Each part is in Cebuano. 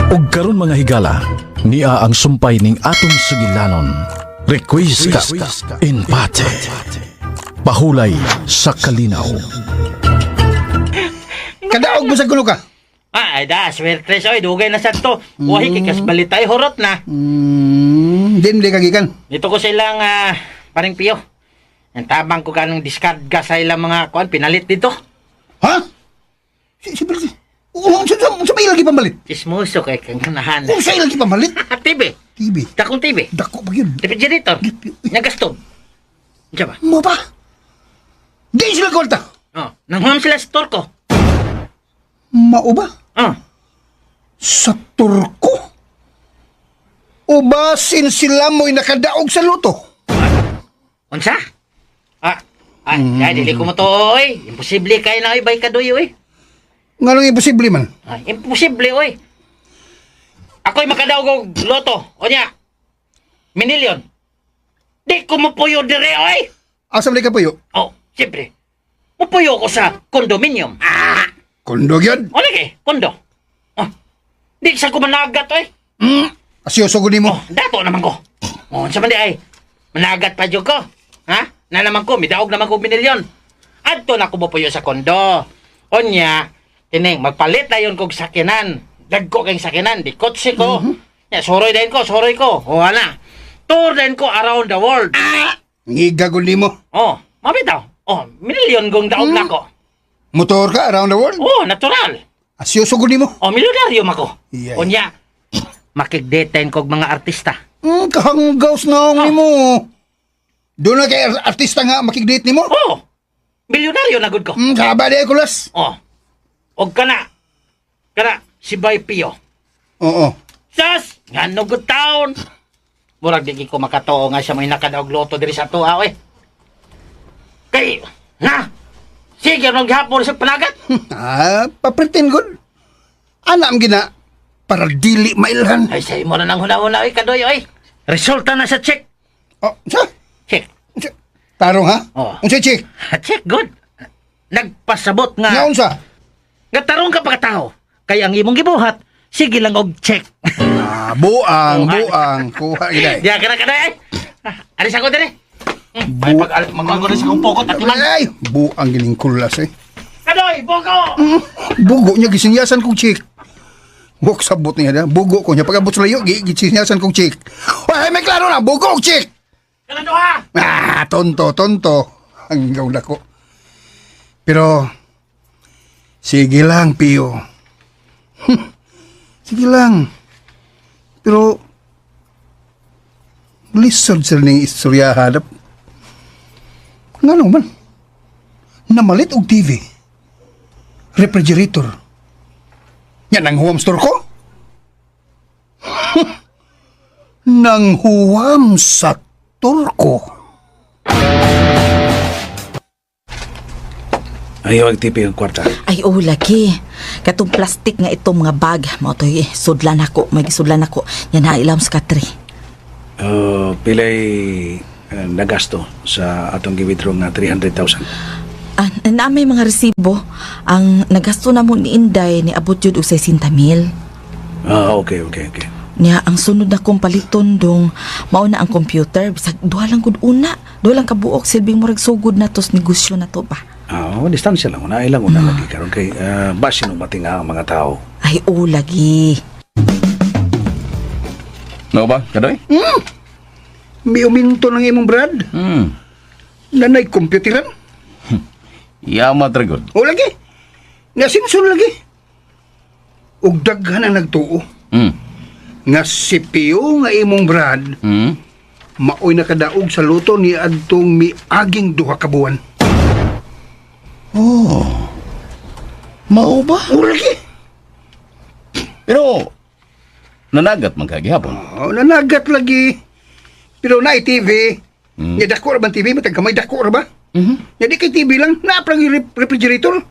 Ug karon, mga higala, nia ang sumpay ning atong sugilanon. Requiescat in pace. Pahulay sa kalinaw. Kadaog mo sa kuno ka. Ah, ay da, swerte oy, dugay na sad to. Wahi kay kas balitay horot na. Din di ka gikan. Dito ko sa ilang paring piyo. Ang tabang ko kanang discard ka sa ilang mga kuan pinalit dito. Ha? Si si si. Unsa sa unsa ba lagi pamalit? Chismoso kay kang kanahan. Unsa lagi pamalit? Ah, TV. TV. Dakong TV. Dako pa yun. Refrigerator. Nagastob. Diyan ba? Mo pa. Di sila kwarta. Oh, nanghuam sila sa store ko. Mao ba? Oh, Sa Turko? O basin sila mo'y nakadaog sa luto? Unsa? Ah, ay, ay, dili ko mo to, oy. Imposible kay na oy, bay kaduyo, oy. Nga lang imposible man. Ay, imposible, oy. Ako'y makadaog og loto. O niya, minilyon. Di ko mupuyo dire, oy. Asa man di ka puyo? Oh, siyempre. Mupuyo ko sa condominium. Ah, Kondo gyud. o lagi, kondo. Oh, di sa ko managat, oy. Asyoso ko nimo. Oh, dato naman ko. Oh, sa man di ay, managat pa jud ko. Ha? Na naman ko, midaog naman ko minilyon. Adto na ko mupuyo sa kondo. Onya, tining, magpalit na yun kog sakinan. Dagko kayong sakinan, di kotse ko. Ya, soroy din ko, soroy ko. O, ana. Tour din ko around the world. Ngiga gud nimo. Oh, mabitaw. Oh, milyon kong daog na ko. Motor ka around the world. Oh, natural. Asyoso gud nimo. Oh, milyonaryo mako. Yeah. Onya, makigdeten kog mga artista. Kahanggaws na ang nimo. Doon na kay artista nga makig-date nimo. Oh, milyonaryo na gud ko. Kaba di kulas. Oh. Og kana. Kana si Bay Pio. Oo. Sas, ngano good town. Murag di ko makatoo nga siya may nakadaog loto diri sa tuwa oy. Kay na. Sige nung gihapon sa panagat. Ah, papretend gud. Ana ang gina para dili mailhan. Ay sa imo na nang huna-huna oy kadoy oy. Resulta na sa check. Oh, sa? Check. Unsa? Tarong ha? Oo. Unsa check? Check good. Nagpasabot nga. Nga unsa? Nga tarong ka pagkatao. Kay ang imong gibuhat, sige lang og check. Ah, buang, Oo, buang. Kuha gid ay. Diya ka na kadoy ay. Ah, alis ako dire. Ay, pag magkuhan sa kong pokot at iman. Ay, buang gining kulas eh. Kadoy, boko! Bugo niya gisinyasan kong check. Wok sabot niya da. Bugo ko niya pag-abot sa layo, gisinyasan kong check. Ay, may klaro na, bugo og check. Kana duha! Ah, tonto, tonto. Hanggang dako. Pero, sige lang, Pio. Sige lang. Pero, lisod sila ning istorya hanap. Nga man? Namalit og TV. Refrigerator. Yan ang huwam store ko. Nang huwam sa turko. Ayaw ang tipi ang kwarta. Ay, oh, lagi. Katong plastic nga itong mga bag. Mao to'y sudlan ako. May gisudlan ako. Yan na ilam sa katri. Pilay nagasto sa atong giwithdraw nga 300,000. Ah, na may mga resibo. Ang nagasto na mo ni Inday ni abot yun og 60 mil. Ah, okay. Niya, ang sunod na kong paliton dong, mao na ang computer. Bisag duha lang gud una. Duha lang kabuok. Silbing murag sugod na tos negosyo na to ba. Ah, oh, distansya lang una. Ilang una lagi karon kay basin matinga ang mga tao. Ay, oh, lagi. Mao ba, Kadoy? May uminto ng imong brad. Nanay computeran. Yama tragod. O lagi. Nasinsul lagi. Ug daghan ang nagtuo. Nga si Pio nga imong brad, maoy nakadaog sa luto ni adtong miaging 2 ka buwan. Oh. Mao ba? O lagi. Pero nanagat man ka gihapon. O, nanagat lagi. Pero na TV. Nya dako ra bang TV? Matag kamay dako ra ba? Nya di kay TV lang. Naprang yung refrigerator.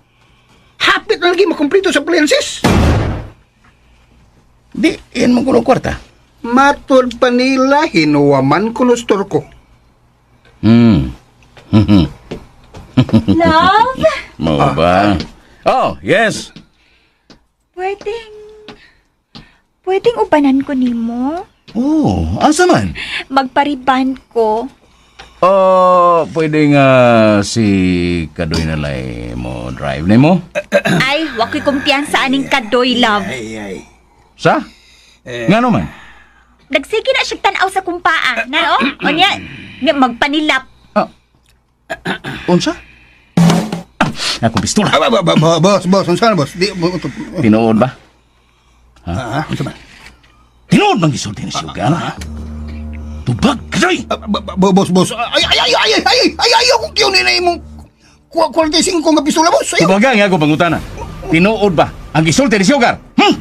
Hapit na lagi makumplito sa appliances. Di, iyan man kuno kwarta. Matod pa nila, hinuwaman ko no store ko. Love? Mao ba? Oh, yes. Pwedeng... Pwedeng ubanan ko nimo? Oh, asa man? Magpariban ko. Oh, pwede nga si Kadoy na lay mo drive nimo? Ay, wako'y kumpiyansa aning Kadoy, love. Ay, ay. Sa? Nga naman? Nagsige na siya tanaw sa kumpaa. Na, oh? O niya, niya, magpanilap. Ah. Unsa? Ah, akong pistola. Ah, ba, ba, ba, boss, boss, unsa na, boss? Di, bo, ito. Tinuod ba? Ah, unsa ba? Tinuod bang gisulti ni Sugar? Tubag, Kadoy! Ah, ba, ba, boss, boss. Ay, ay, ay, ay, ay, ay, ay, ay, akong kiyon na imong 45 nga pistola, boss. Ayaw. Tubaga nga ako pangutana. Tinuod ba ang gisulti ni Sugar? Hmm?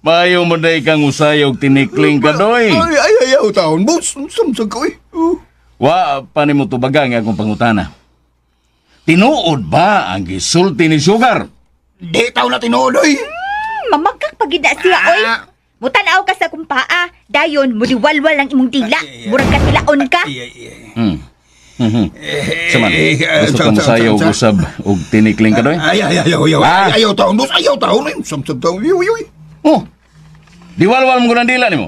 Maayo mo na ikang usay og tinikling Kadoy. Ay, ay, ay, ayaw taon, boss. Samsag ko, eh. Oh. Wa pa nimo tubaga nga akong pangutana. Tinuod ba ang gisulti ni Sugar? Di taon na tinuod, oy. Mamagkak pagid na siya, oy. Mutanaw ka sa kumpaa. Dayon, mudiwalwal ang imong dila. Murag ka tilaon ka. Ay, ay, ay. Saman, Eh, eh, gusto ka sa- mosayaw sa- og usab og tinikling Kadoy? Ay, ay, ay, ayaw, ayaw. Ah. Ay, ayaw taon, boss. Ayaw taon, eh. Samsag taon. Ayaw, ayaw, ay. Oh. Diwalwal mo ko ng dila nimo.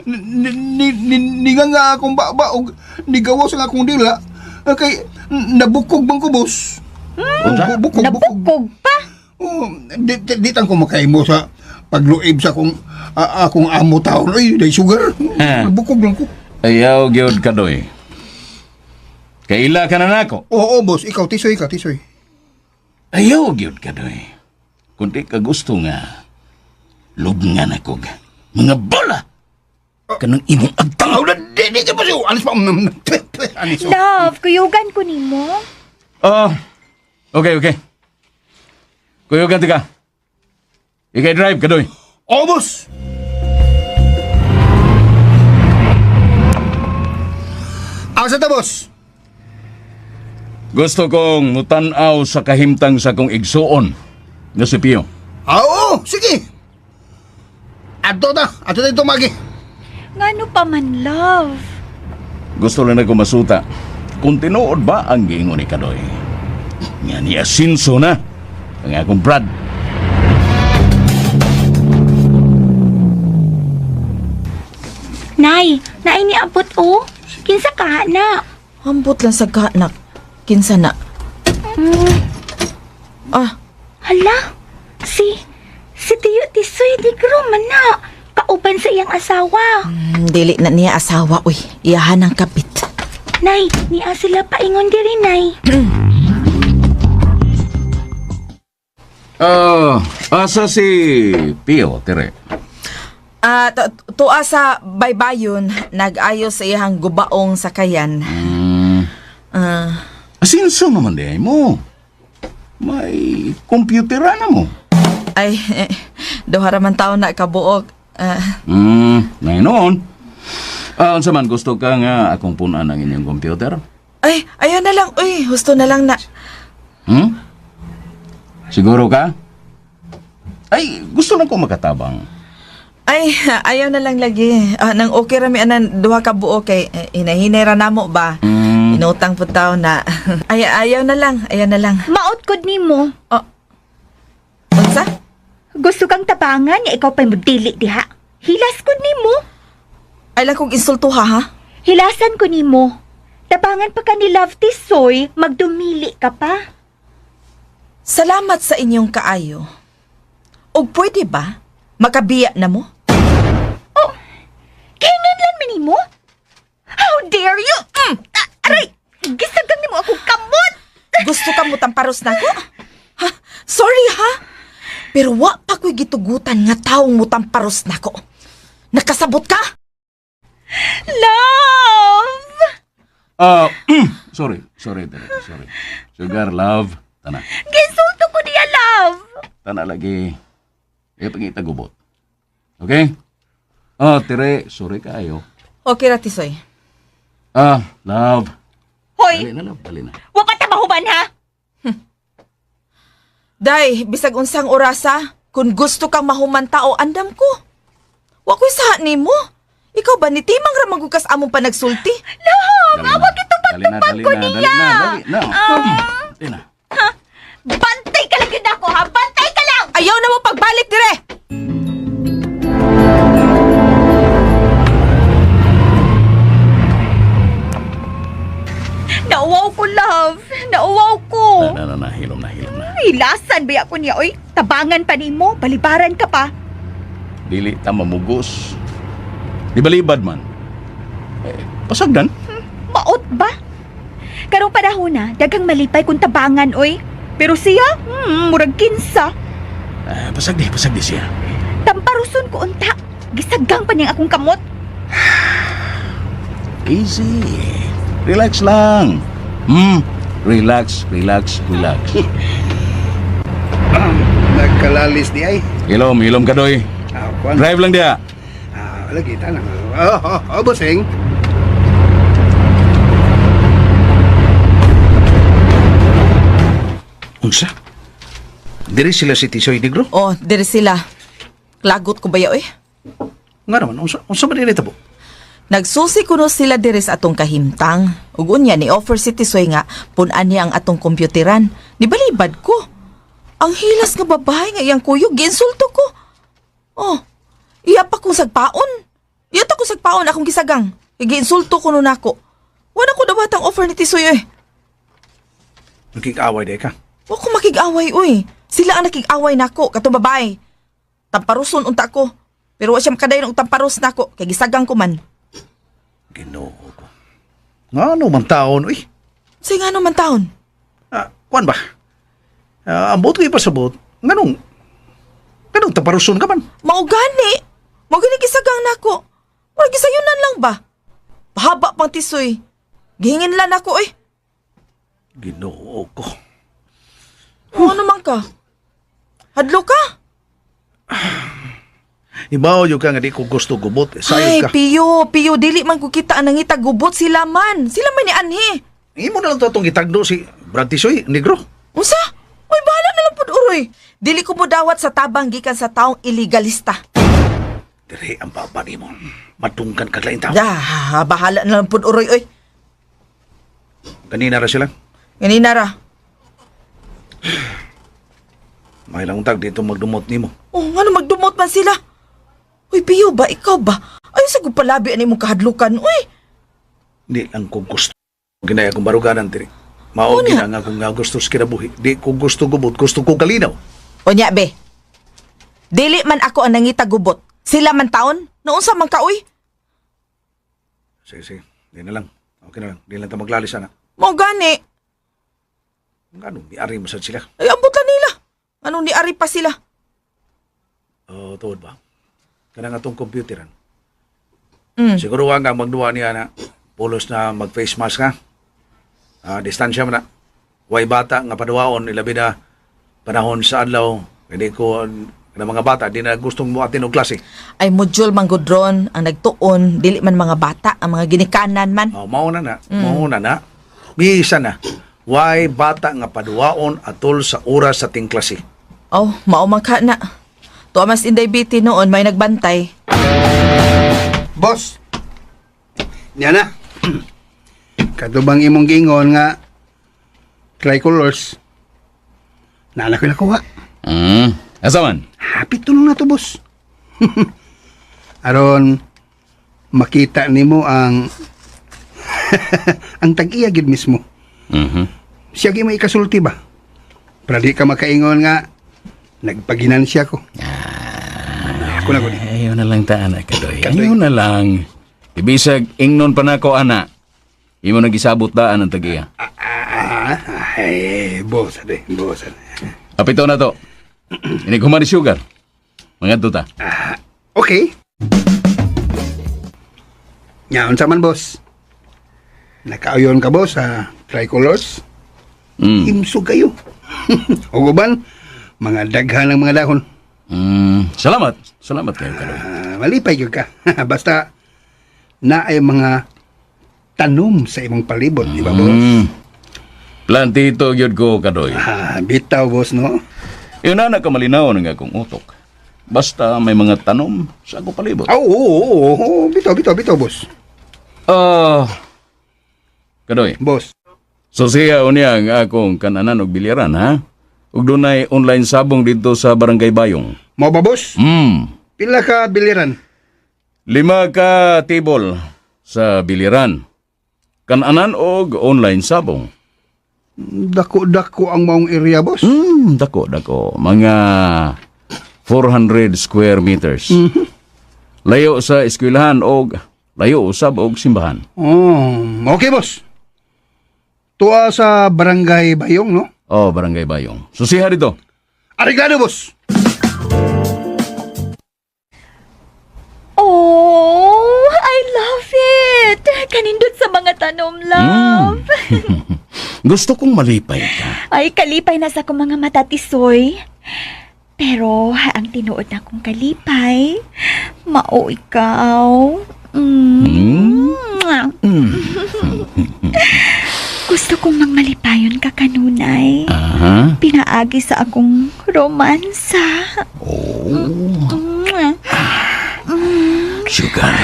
Ni, ni, ni, ni nga nga akong baba og nigawas ang akong dila. Ah, kay nabukog bang ko, boss? Unsa? Bukog, bukog. Nabukog pa. Oh, di, di, di tang ko makaimo sa pagluib sa akong akong amo taon. Ay, day sugar. Ha. Bukog lang ko. Ayaw gyud Kadoy. Kaila ka na nako. Oo, boss. Ikaw, tisoy ka, tisoy. Ayaw gyud Kadoy. Kung di ka gusto nga lubngan ako mga bola kanang imong agtang. Tao na, di, di ka pa siya. Alis pa. Alis. oh. Love, kuyugan ko nimo. Oh. Okay, okay. Kuyugan ka. Ikay drive Kadoy. Oo, boss. Asa ta, boss? Gusto kong mutan-aw sa kahimtang sa kong igsuon nga si Pio. Ah, oo, sige. Ato ta, ato ta ito magi. Ngano pa man, love? Gusto lang ako masuta kung tinuod ba ang giingon ni Kadoy. Nga ni Asinso na ang akong brad. Nay, naay ni abot o. Kinsa ka na? Ambot lang sa kanak. Kinsa na? Ah, Hala, si Tiyo Tisoy Negro man na. Kauban sa iyang asawa. Dili na niya asawa, uy. Iyahan ang kapit. Nay, niya sila paingon diri, Nay. Oh, asa si Pio, tere. Ah, tuwa sa baybayon, nag-ayos sa iyang gubaong sakayan. Ah, Asinso naman di ay mo. May computer na mo. Ay, eh, duha ra man taon na kabuok. Ah, Ngayon noon. Ah, unsa man gusto ka nga akong punan ang inyong computer? Ay, ayaw na lang, uy, husto na lang na. Siguro ka? Ay, gusto lang ko makatabang. Ay, ayaw na lang lagi. Ah, nang okay ra mi anan duha ka buok kay eh, hinahinay ra namo ba. Inutang po taon na. Ay, ayaw na lang, ayaw na lang. Maot kod nimo. Oh. Unsa? Gusto kang tabangan nga ikaw pa'y mudili diha. Hilas ko nimo. Ay lang kong insulto ha, ha? Hilasan ko nimo. Tabangan pa ka ni Love Tisoy, magdumili ka pa. Salamat sa inyong kaayo. Og pwede ba? Makabiya na mo? Oh, Kinginlan man nimo? How dare you? Ah, aray! Gisagang nimo akong kamot! Gusto ka mo tamparos na ko? Ha? Sorry ha? Pero wa pa ko'y gitugutan nga taong mo tamparos na ko. Nakasabot ka? Love! Ah, sorry, sorry, tere, sorry. Sugar, love, tana. Gisulto ko niya, love! Tana lagi. Eh, pangita gubot. Okay? Ah, tere, sorry kayo. Okay ra, Tisoy. Ah, love. Hoy, Dali na, love, dali na. wa pa ta mahuman ha? Day, bisag unsang orasa, kung gusto kang mahuman tao, andam ko. Wa ko'y saha nimo. Ikaw ba ni timang ra magukas among panagsulti? Love, Dali na. awag itupag-tupag Dali na, ko dali na, niya! dali na, dali na. Dali na. Bantay ka lagi Ayaw na mo pagbalik dire. Nauwaw ko, love. Nauwaw ko. Na, na, na, na, hilom na, hilom na. Ilasan ba ako niya, oy? Tabangan pa nimo, balibaran ka pa. Dili ta mamugos. Di balibad man. Eh, pasagdan. Maot ba? Karong panahon na, daghang malipay kung tabangan, oy. Pero siya, murag kinsa. Eh, pasagdi, pasagdi siya. Tamparuson ko unta. Gisagang pa niyang akong kamot. Easy. Relax lang. Relax, relax, relax. Nagkalalis di ay. Hilom, hilom ka doy. Ah, kuan. Drive lang dia. Ah, lagi tanang. Oh, bossing. Unsa? Diri sila si Tisoy Negro? Oh, dire sila. Lagot ko ba ya, oy? Nga naman, unsa man dinay tabo? Nagsusi kuno sila diri sa atong kahimtang. Ug unya ni offer si Tisoy nga pun-an niya ang atong kompyuteran. Nibalibad ko. Ang hilas nga babae nga iyang kuyog giinsulto ko. Oh, iya pa kong sagpaon. Iya ta kong sagpaon akong gisagang. Giinsulto ko nun ako. Wala ko dawat ang offer ni Tisoy eh. Nakikaway day ka. Wa ko makig-away uy. Sila ang nakig-away nako katong babae. Tamparuson unta ko. Pero wa siya makadayon og tamparos nako kay gisagang ko man. Ginoo ko. Nga ano man taon, uy. Say nga naman taon. Ah, kuan ba? Ah, ang buot ko ipasabot, nganong, nganong taparuson ka man? Mao gani. Mao gani gisagang nako. Wala gisayunan lang ba? Pahaba pang tisoy. Gihingin lang nako eh. Ginoo ko. Ano man ka? Hadlo ka? Ibaw yung ka nga di ko gusto gubot. Ay, Sayod ka. piyo, piyo, dili man ko kita ang nangita gubot sila man. Sila man ni anhi. Imo na lang to atong gitagdo si Brad Tisoy, Negro. Unsa? Uy, bahala na lang pud uroy. Dili ko modawat sa tabang gikan sa taong illegalista. Dire ang baba nimo. Madunggan kag lain tao. Ah, bahala na lang pud uroy oy. Kanina ra sila. Ganina ra. May lang untag dito magdumot nimo. Oh, ngano magdumot man sila? Uy, piyo ba ikaw ba? Ay sa palabi ani mong kahadlukan. Uy, Di lang ko gusto. Ginaya kong baruganan diri. Mao Unya. gina nga kung nga gusto sa kinabuhi. Di ko gusto gubot, gusto ko kalinaw. Unya be. Dili man ako ang nangita gubot. Sila man taon, naunsa man ka uy. Sige, sige. Di na lang. Okay na lang. Di lang ta maglalis ana. Mao gani. Ngano, miari mo sad sila. Ay ambot lang nila. Anong ni ari pa sila? Oh, tuod ba? Kanang atong computeran. Mm. Siguro wa nga magduwa niya na pulos na mag face mask ha. Ah, distansya man na. Way bata nga paduwaon ilabi na panahon sa adlaw. Hindi ko kanang mga bata di na gustong moatin og klase. Ay module man gud ron ang nagtuon, dili man mga bata, ang mga ginikanan man. Oh, mao na na, mao na na. Bisa na. Way bata nga paduwaon atol sa oras sa ting klase. Oh, mao man ka na. Tuwa mas inday biti noon may nagbantay. Boss. Niya na. Katubang imong giingon nga tricolors. Nala ko nakuha. Asa man? Happy tulong na to, boss. Aron makita nimo ang ang tag-iya gid mismo. Siya gyud may ikasulti ba? Para di ka makaingon nga nagpaginansya ko. Ako na ko ni. Ayaw na lang ta, anak, kadoy. Kadoy. Ayaw na lang. Ibisag, ingnon pa na ko, ana. Imo nagisabot daan ang tagiya. Ah, ay, boss ade, boss ade. Apito na to. Inig ni sugar. Mga ta. Okay. Nya unsa man, boss? Nakaayon ka, boss, sa tricolors? Imsog kayo. Ug uban, mga daghan ng mga dahon. Salamat. Salamat kayo, kadoy. Ah, malipay gyud ka. Basta na ay mga tanom sa imong palibot, di ba, boss? Plantito gyud ko, kadoy. Ah, bitaw, boss, no? Yun na nakamalinaw ng akong utok. Basta may mga tanom sa akong palibot. Ah, oo, oo, oo, oo, bitaw, bitaw, bitaw, boss. Ah, kadoy. Boss. So siya unya ang akong kananan og bilyaran, ha? Ug dunay online sabong dito sa Barangay Bayong. Mao ba, boss? Pila ka biliran? 5 ka table sa biliran. Kananan og online sabong. Dako-dako ang maong area, boss. Dako, dako. Mga 400 square meters. Layo sa eskwelahan og layo usab og simbahan. Oh, okay, boss. Tuwa sa Barangay Bayong, no? Oh, Barangay Bayong. Susiha dito. Arreglado, boss. Oh, I love it! Kanindot sa mga tanom, love. Gusto kong malipay ka. Ay, kalipay na sa akong mga mata, Tisoy. Pero ang tinuod na akong kalipay, mao ikaw. Gusto kong mangmalipayon ka kanunay. Aha. Pinaagi sa akong romansa. Oh. Sugar.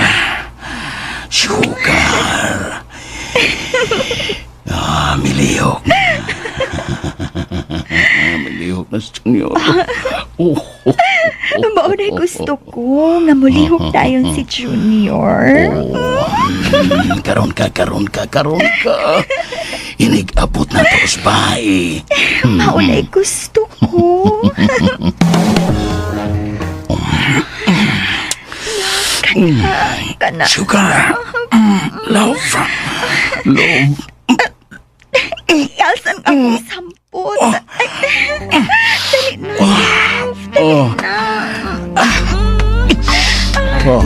Sugar. Ah, milihok. Milihok na si Junior. Oh. Mao na gusto ko nga mulihok tayon si Junior. Karon ka, karon ka, karon ka. Inig-abot na to, usbay. Mao na gusto ko. Kana, kana. Sugar. Love. Love. Yalsan akong sampot. Ay, dali na, love. Dali Oh. na. Oh.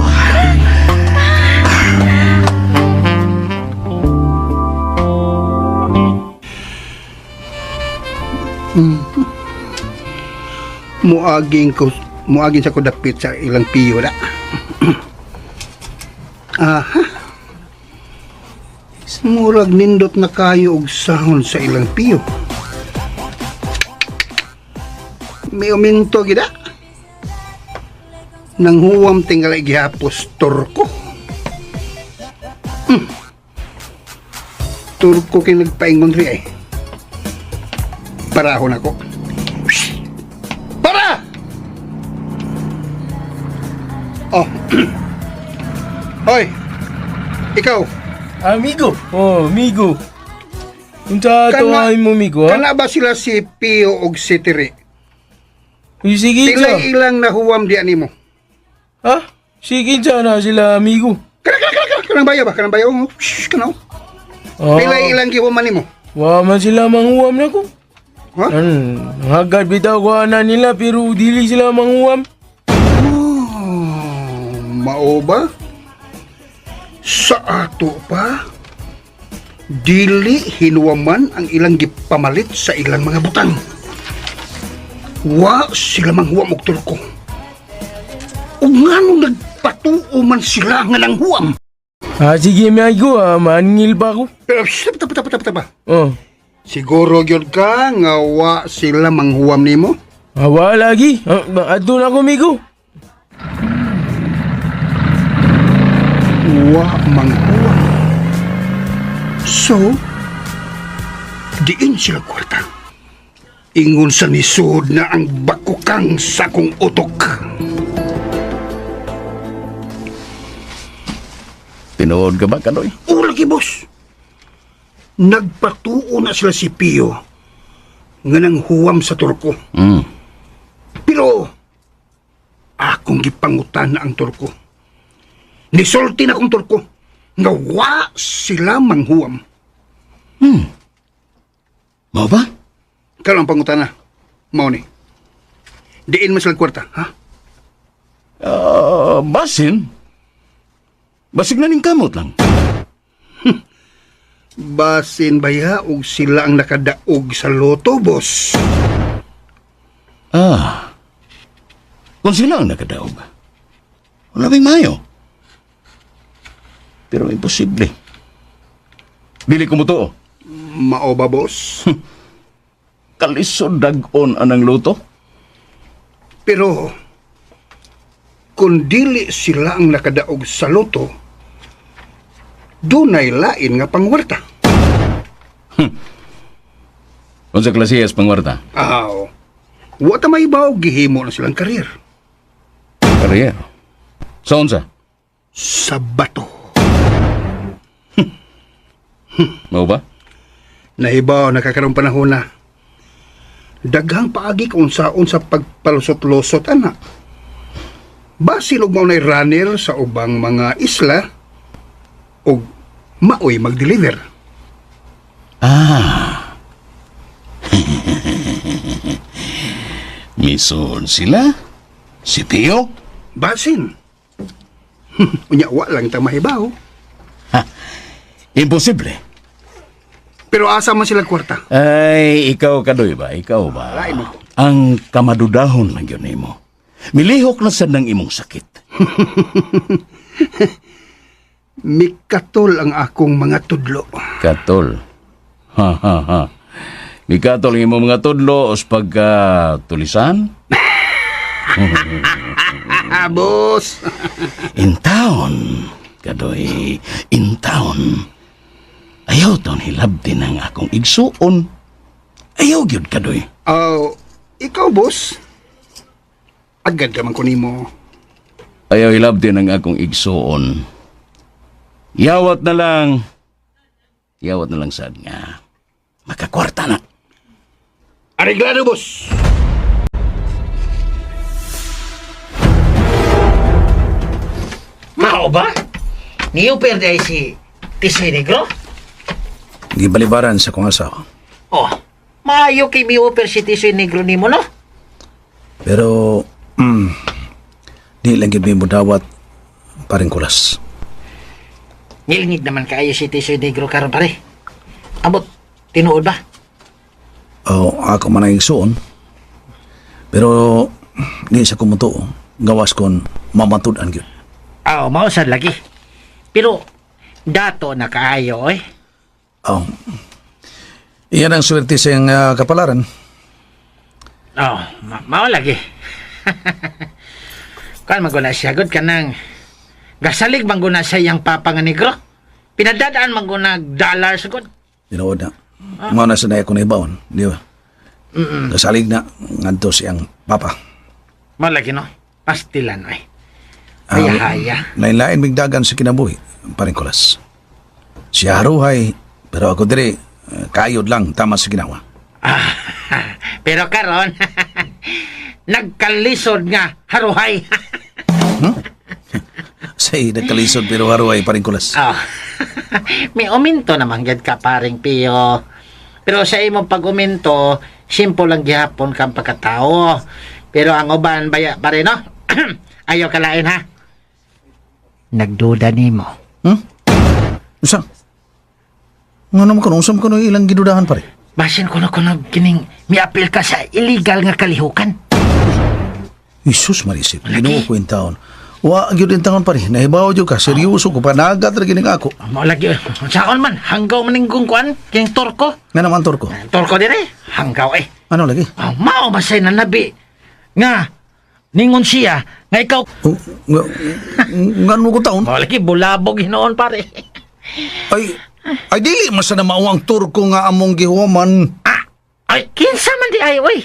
Muaging ko muaging sa ko dapit sa ilang piyo na. Aha. Murag nindot na kayo og sahon sa ilang piyo. May uminto gida. Nang huwam tingali gihapos turko. Turko kay nagpaingon ri ay. Parahon ako. Para! Oh. Hoy. Ikaw. Amigo. Oh, amigo. Unsa Kana- tuwain mo, amigo, ha? Kana ba sila si Pio og si Tiri? Uy, sige Pila siya. ilang nahuwam di animo? Ha? Sige siya na sila, amigo. Kana kana kana kana kanang bayo ba? Kanang bayo? Oh, shh, kana. oh. Ah, Pila ilang gihuman nimo? Wa man sila manghuwam na ko. Ha? Hagad bitaw ko ana nila pero dili sila manghuwam. Oh, mao ba? Sa ato pa? Dili hinuwaman ang ilang gipamalit sa ilang mga butang. Wa sila manghuwam og turko. Ug nganong nagpatuo man sila nga nanghuwam? Ah, sige, amigo, ah, maningil pa ako. Pero shh, tapa tapa tapa tapa. Oh. Siguro gyud ka nga wa sila manghuwam nimo? Ah, wa lagi. Ah, adto na ako, amigo. Wa manghuwam. So, diin sila kwarta. Ingon sa nisod na ang bakukang sa akong utok. Tinuod ka ba, Kanoy? O lagi, boss. Nagpatuo na sila si Pio nga nang huwam sa Turko. Pero, akong gipangutan na ang Turko. Nisulti na akong Turko nga wa sila manghuwam. Mao ba? Karon ang pangutana. Mao ni. Diin man sila kwarta, ha? Ah, basin. Basig na ning kamot lang. Basin baya og sila ang nakadaog sa loto, boss. Ah. Kung sila ang nakadaog, wala bang mayo. Pero imposible. Dili ko mo to. Mao ba, boss? Kalisod dag-on anang luto. Pero kung dili sila ang nakadaog sa loto, dunay lain nga pangwarta. Unsa klasehas pangwarta? Aw. Wa ta mahibaw gihimo na silang karir. Career. Sa unsa? Sa bato. Mao ba? Nahibaw nakakarong panahon na. Daghang paagi kung saon sa pagpalusot-lusot ana. Basil og maunay runner sa ubang mga isla og maoy mag-deliver. Ah. Mison sila? Si Pio? Basin. Unya wa lang ta mahibaw. Imposible. Pero asa man sila kwarta? Ay, ikaw kadoy ba? Ikaw ba? Lain man ko. Ang kamadudahon na gyud nimo. Milihok na sad ng imong sakit. Mikatol ang akong mga tudlo. Katol. Ha ha ha. Mikatol ang imong mga tudlo os pagka tulisan? Ah, boss. In town, kadoy, in town. Ayaw taon hilabti ng akong igsuon. Ayaw gyud kadoy. Oh, ikaw, boss. Agad ka man ko nimo. Ayaw hilabti ng akong igsuon. Yawat na lang. Yawat na lang sad nga. Makakwarta na. Areglado, boss. Mao ba? Niyo perde si Tisoy Negro? Gibalibaran sa kong asawa. Oh, maayo kay miuper si Tisoy Negro nimo no? Pero, di lang gyud mi mudawat paring kulas. Ngilngig naman kaayo si Tisoy Negro karon pare. Ambot, tinuod ba? O, ako man ang igsuon. Pero, di sa kumutuo. Gawas kon mamatud-an gyud. Aw, mao sad lagi. Pero dato na kaayo eh. Oh. Iyan ang swerte sa iyang kapalaran. Oh, mao lagi. Kan maguna siya gud kanang gasalig man guna siya yang papa nga negro. Pinadadaan man guna dollars gud. Tinuod na. Mao na sa na ako naibaon, di ba? Kasalig na ngadto siyang papa. Mao lagi no. Pastilan ay. Haya haya. Lain-lain migdagan sa kinabuhi, paring kulas. Siya haruhay, pero ako dire, kayod lang tama sa ginawa. Ah, pero karon nagkalisod nga haruhay. Say, nagkalisod pero haruhay paring kulas. Oh. May uminto naman gyud ka paring Pio. Pero sa imong pag-uminto, simple lang gihapon kang pagkatao. Pero ang uban baya pare no. Ayaw kalain ha. Nagduda nimo. Usa? Nga naman kuno, unsa man kuno ilang gidudahan pare? Basin kuno kuno kining miapil ka sa illegal nga kalihukan. Isus marisip, Ginoo ko in taon. Wa gyud in taon pare, nahibaw jud ka, seryoso ko panagat ra gining ako. Mao lagi saon man hanggaw maninggung kuan kining torko. Nga naman torko. Torko dire hanggaw eh. Ano lagi? Oh, mao basay na nabi nga ningon siya nga ikaw. Oh, nga, nga ano ko taon? Mao lagi bulabog hinoon pare. Ay, ay dili man sa na mao ang turko nga among gihuman. Ah, ay kinsa man di ay oy.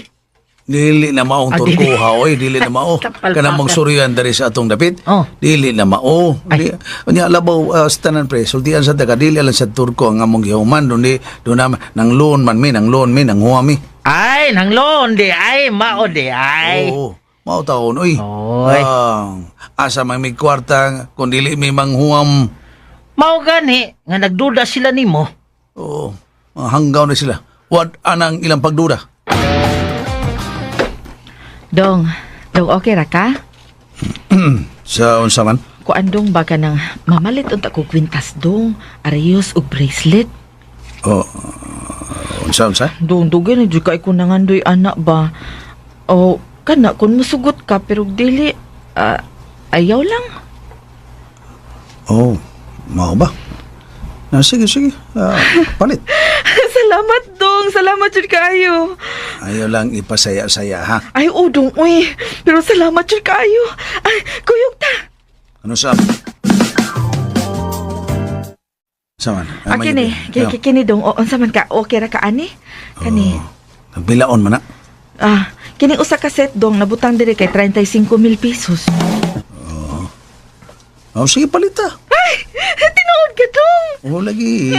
Dili na mao ang Ah, turko dili. ha, oy, dili na mao. Kapal Kanang pa. magsuryan diri sa atong dapit. Oh. Dili na mao. Ay. Di, unya labaw sa tanan pre, sultian sa taga dili lang sa turko ang among gihuman dun di dun na nang loan man mi, nang loan mi, nang huwa mi. Ay nang loan di ay mao di ay. Oo. Mao taon oy. Oy. Ah, asa man may kwarta kung dili mi manghuam. Mao gani nga nagduda sila nimo. Oo. Hanggaw na sila. Wad anang ilang pagduda. Dong, dong okay ra ka? Sa unsa man? Kuan dong ba ka nang mamalit unta ko kwintas dong, ariyos ug bracelet. Oh, unsa unsa? Dong dugay na jud kay ko nangandoy anak ba. O kana kun musugot ka pero dili ah, ayaw lang. Oh, mao ba? Ah, sige, sige. Ah, palit. Salamat dong, salamat jud kaayo. Ayaw lang ipasaya-saya, ha? Ay o dong uy, pero salamat jud kaayo. Ay, kuyog ta. Ano sa... Sa man? Ah, Ah, kini, may- kini, kini dong, o unsa man ka, okay ra ka ani? Kani. Oh. Pagbilaon man na. Ah, kining usa ka set dong nabutang diri kay 35,000 pesos. Oh, sige, palita. Tinuod ka dong. Oh, lagi.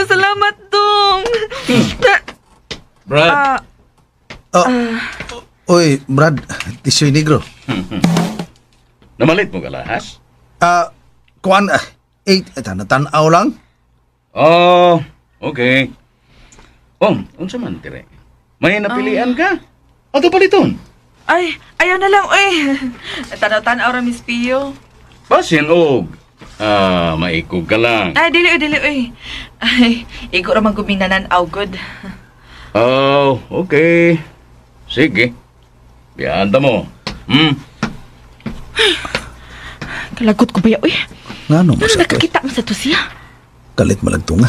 Salamat dong. Brad. Ah, Oh. Oy, Brad, Tisoy Negro. Namalit mo kalahas? Ah, kuan, eh, tanaw lang. Oh, okay. Oh, unsa man dire? May napilian ka? Ato paliton. Ay, ayaw na lang, oy. Tanaw-tanaw ra Miss Pio. Basin og maikog ka lang. Ay, dili oy, dili oy. Ay, igo ra man guming nanan-aw good. Oh, okay. Sige. Biyanda mo. Kalagot ko ba ya, oy? Ngano Ano mo sa nakakita man sa to siya? Kalit malagtunga.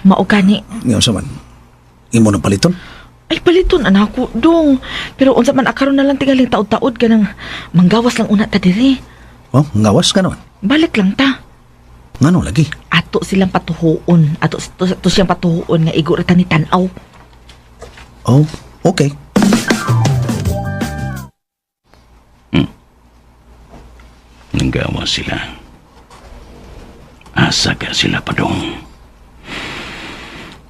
Mao gani. Ngayon sa man. Imo nang paliton. Ay, paliton anak ko, dong. Pero unsa man akaron na lang tingaling taod-taod ka nang manggawas lang una ta diri. Oh, ngawas ka naman. Balik lang ta. Ngano lagi? Ato silang patuhoon. Ato to siyang patuhoon nga igo ra ta ni tan-aw. Oh, okay. Nanggawa sila. Asa ka sila padong.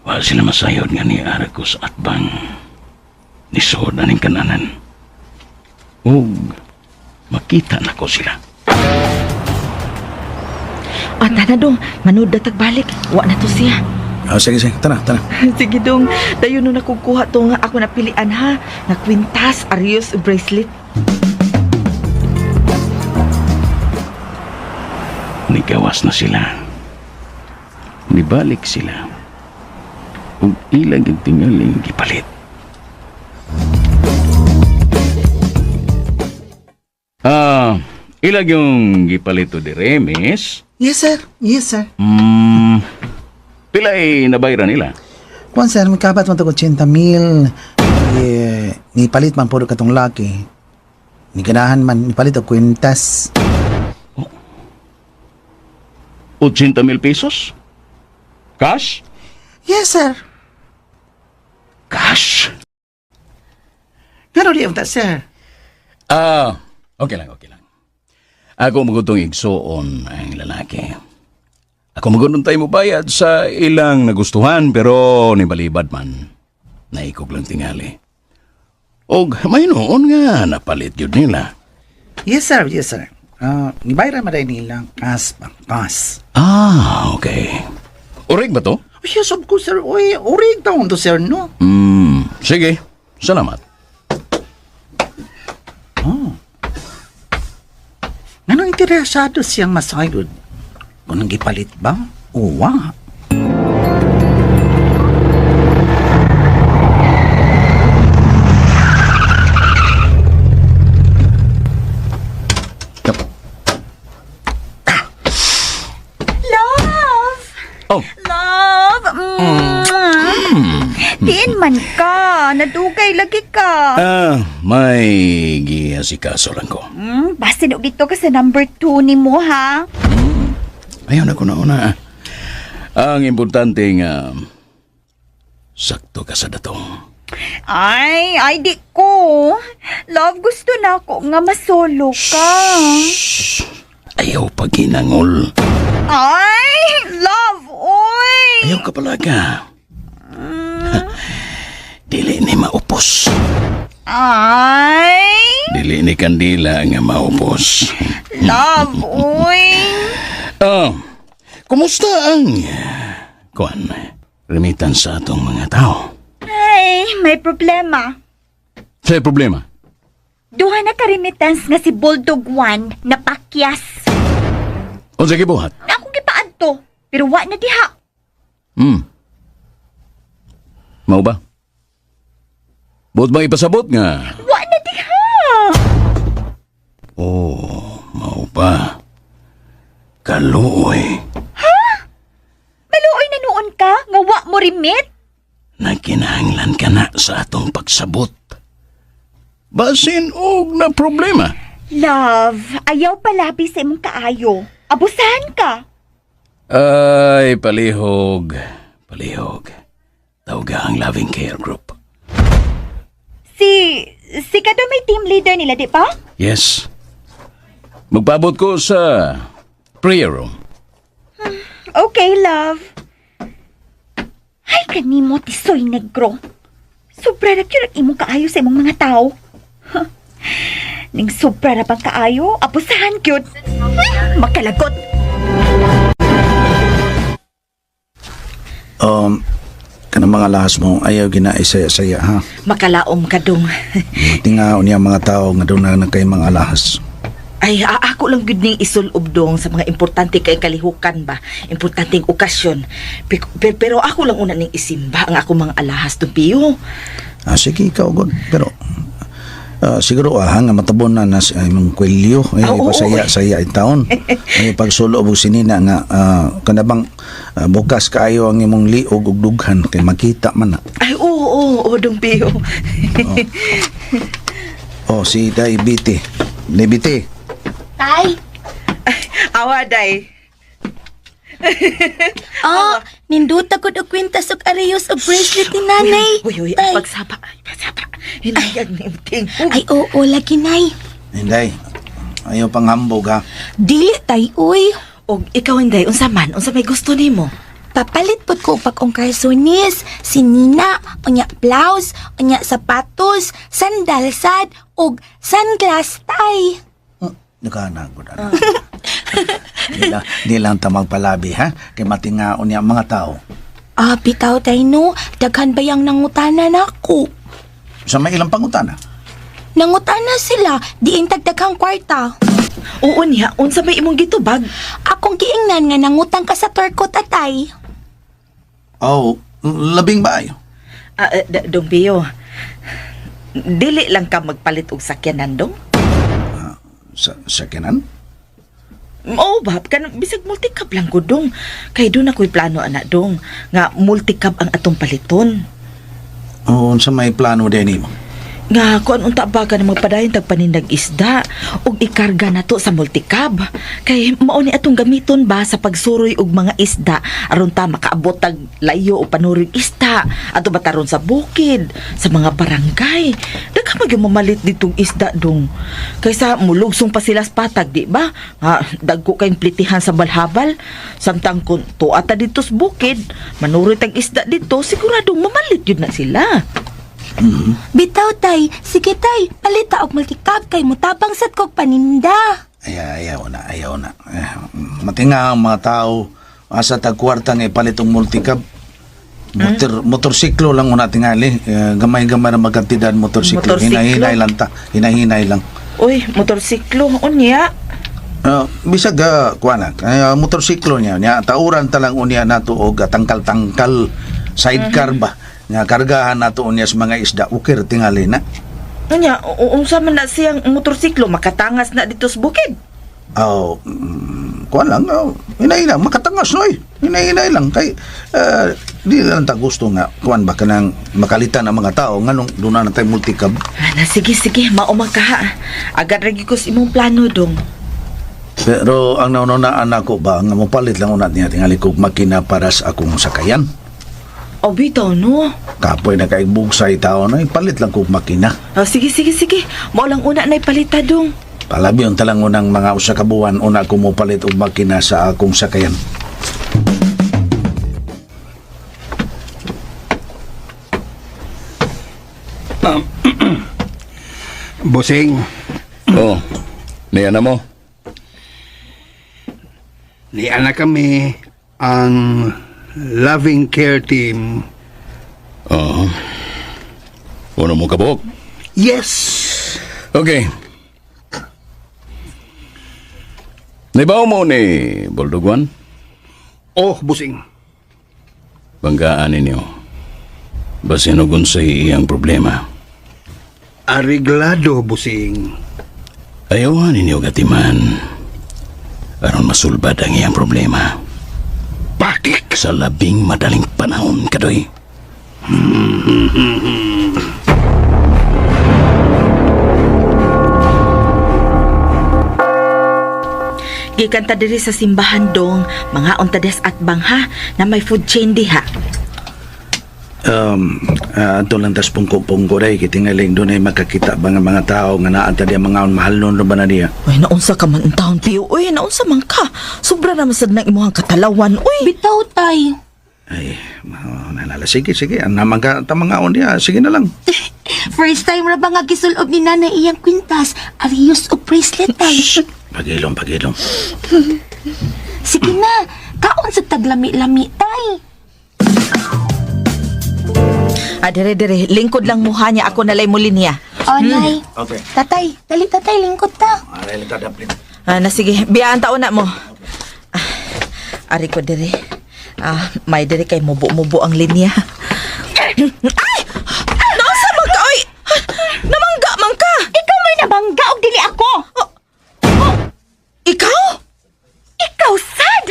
Wa sila masayod nga ni ara ko sa atbang. Nisod aning kananan. Ug makita na ko sila. Ah, tana dong, manood na tagbalik. Wa na to siya. Oh, sige, sige. Tana, tana. Sige dong, dayon no nakukuha to nga ako napilian ha. Nga kwintas, arios, ug bracelet. Nigawas na sila. Nibalik sila. Ug ilang tingaling gipalit. Ah, ilag yung gipalit to dire, miss? Yes, sir. Yes, sir. Pila ay nabayran nila? Kuan, sir, magkabat man to 80 mil. Eh, nipalit man puro katong laki. Ni ganahan man, nipalit og kwintas. 80 mil pesos? Cash? Yes, sir. Cash? Ngano di unta, sir? Ah, okay lang, okay lang. Ako magutong igsuon ang lalaki. Ako magutong tayo mo bayad sa ilang nagustuhan pero nibalibad man. Naikog lang tingali. Og may noon nga napalit yun nila. Yes, sir. Yes, sir. Ah, nibayran man dahil nila cash ba? Cash. Ah, okay. Urig ba to? Oh, yes, of course, sir. Uy, urig taon to, sir, no? Sige. Salamat. Ngano interesado siyang masayod? Kung nang gipalit ba? Uwa. Love! Oh. Love! Mm. Tiin man ka. Nadugay lagi ka. Ah, may giasikaso lang ko. Basin og dito ka sa number 2 ni mo, ha? Ayaw na ko na una. Ang importante nga, sakto ka sa datong. Ay, ay di ko. Love, gusto na ako nga masolo ka. Ayaw paghinangol. Ay, love, oy! Ayaw ka palaga. Dili ni maupos. Ay, Dili ni kandila nga maupos. love, oy! Oh, kumusta ang kuan remittance sa atong mga tao? Ay, may problema. Sa problema? Duha na ka remittance nga si Bulldog 1 na pakyas. Unsa gibuhat? Ako gipaadto, pero wa na diha. Mao ba? Buot bang ipasabot nga? Wa na diha. Oh, mao ba? Kaluoy. Maluoy na noon ka nga wa mo remit? Nagkinahanglan ka na sa atong pagsabot. Basin og na problema. Love, ayaw palabi sa imong kaayo. Abusahan ka. Ay, palihog. Palihog. Tawga ang Loving Care Group. Si Kado may team leader nila, di pa? Yes. Magpaabot ko sa prayer room. Okay, love. Ay, kanimo, Tisoy Negro. Sobra na gyud ang imong kaayo sa imong mga tao. Huh. Ning sobra na pang kaayo, abusahan gyud. Makalagot. Kanang mga lahas mo, ayaw ginaisaya-saya ha. Makalaom ka dong. Tingaon niya mga tao nga doon na kay mga alahas. Ay, ako lang gyud ning isulob dong sa mga importante kay kalihukan ba, importanteng okasyon. Pero ako lang una ning isimba ang ako mga alahas dong, Pio. Ah, sige, ikaw, God. Pero, siguro nga matabon na na sa imong kwelyo. Ay, Ah, oo, pasaya-saya in taon. Ay, pagsulo og sinina nga, kanabang bukas kaayo ang imong liog ug dughan kay makita man na. Ay, oo, oo, oo, dong Pio. Oh, si Day Biti. Day Biti. Tay. Awa, day. Ah, ninduta ko og kwintas og areyos og bracelet ni nanay. Uy, uy, Tay. ay, pagsapa, ay, pagsapa. Hinayag ni ting. Ay, oo, lagi nay. Hinday. Ayaw pang hambog ha. Dili tay, uy. Og ikaw, Inday, unsa man, unsa may gusto nimo? Papalit pod ko og bag-ong kalsones, sinina, unya blouse, unya sapatos, sandal sad, og sunglass tay. Nagana ko na. Di lang ta magpalabi ha. Kay matingaon niya ang mga tao. Ah, bitaw tay no, daghan bayang nangutana nako. Sa may ilang pangutana. Nangutana sila, diin tagdaghang kwarta. Oo niya, unsa may imong gitubag? Akong giingnan nga nangutang ka sa Turko tatay. Oh, labing ba ayo? Ah, Dong Pio, dili lang ka magpalit og sakyanan, dong? Sa sakinan? Oo ba, kan bisag multicab lang ko dong. Kay doon ako'y plano ana dong nga multicab ang atong paliton. Oh, unsa may plano din nimo? Nga kuan unta ba ka na magpadayon tag panindag isda ug ikarga nato sa multicab. Kay mao ni atong gamiton ba sa pagsuroy og mga isda aron ta makaabot tag layo o panuroy isda ato ba taron sa bukid, sa mga barangay. Daghan man gyud mamalit ditong isda dong. Kaysa mulugsong pa sila sa patag, di ba? Nga dagko kayong plitihan sa balhabal. Samtang kun tuwa ta dito sa bukid, manuroy tag isda dito, siguradong mamalit yun na sila. Bitaw tay, sige tay, palita og multicab kay mutabang sad kog paninda. Ay, ayaw na, ayaw na. Eh, matinga ang mga tao. Asa tag kwarta nga ipalit og multicab. Motorsiklo lang una tingali. Eh, gamay-gamay ra magkantidad motorsiklo. Motorsiklo? Hinay-hinay lang ta. Hinay-hinay lang. Uy, motorsiklo, unya. Bisag kuan na, motorsiklo niya niya tauran ta lang unya nato og tangkal-tangkal sidecar ba nga kargahan nato unya sa mga isda ukir tingali na. Unya, unsa man na siyang motorsiklo makatangas na dito sa bukid. Oh, kuan lang, oh, hinay-hinay makatangas no eh. Hinay-hinay lang kay di lang ta gusto nga kuan ba kanang makalitan ang mga tao nganong duna na tay multicab. Ana, sige, sige, mao man ka ha. Agad ra gyud ko sa imong plano dong. Pero ang naununaan ako ba nga mopalit lang una niya tingali kog makina para sa akong sakayan. O bitaw no. Kapoy na kay bugsay tao na palit lang kog makina. O, sige, sige, sige. Mao lang una na ipalita dong. Palabi ang talang unang mga usa ka buwan una ko mopalit og makina sa akong sakayan. Bossing, Oh, niya na mo. niya na kami ang Loving Care Team. Oo. Uno mo kabuk. Yes! Okay. Naibaw mo ni Buldogwan? Oh, Bossing. Banggaan ninyo. Basin og unsay iyang problema. Ariglado, Bossing. Ayawan ninyo gatiman. Aron masulbad ang iyang problema. Bakit? Sa labing madaling panahon, kadoy. Gikan ta diri sa simbahan dong, mga unta des at bangha na may food chain diha. Ato lang tas pungko-pungko day kay tingaling doon ay makakita ba nga mga tao nga naa ta diya mga mahal nun ba na diya. Uy, naunsa ka man ang taon, Pio. Uy, naunsa man ka. Sobra naman sad nang imuhang katalawan, uy. Bitaw, tay. Ay, nalala. Sige, sige. Ang naman ka, tamangaon niya. Sige na lang. First time ra ba nga gisulob ni nanay iyang kwintas, arios o bracelet, tay. Pagilom, pagilom. Sige na, kaon sa taglami-lami, tay. Ah, dire, dire. Lingkod lang muha niya. Ako nalay muli niya. O, nay. Okay. Tatay, dali tatay, lingkod ta. Aray, lang tadaplin. Ah, na sige. Biyaan taon na mo. Ah, ari ko dire. Ah, may dire kay mubo-mubo ang linya. Ay! Naunsa man ka, oy! Namangga man ka! Ikaw may nabangga og dili ako. Ikaw? Ikaw sad.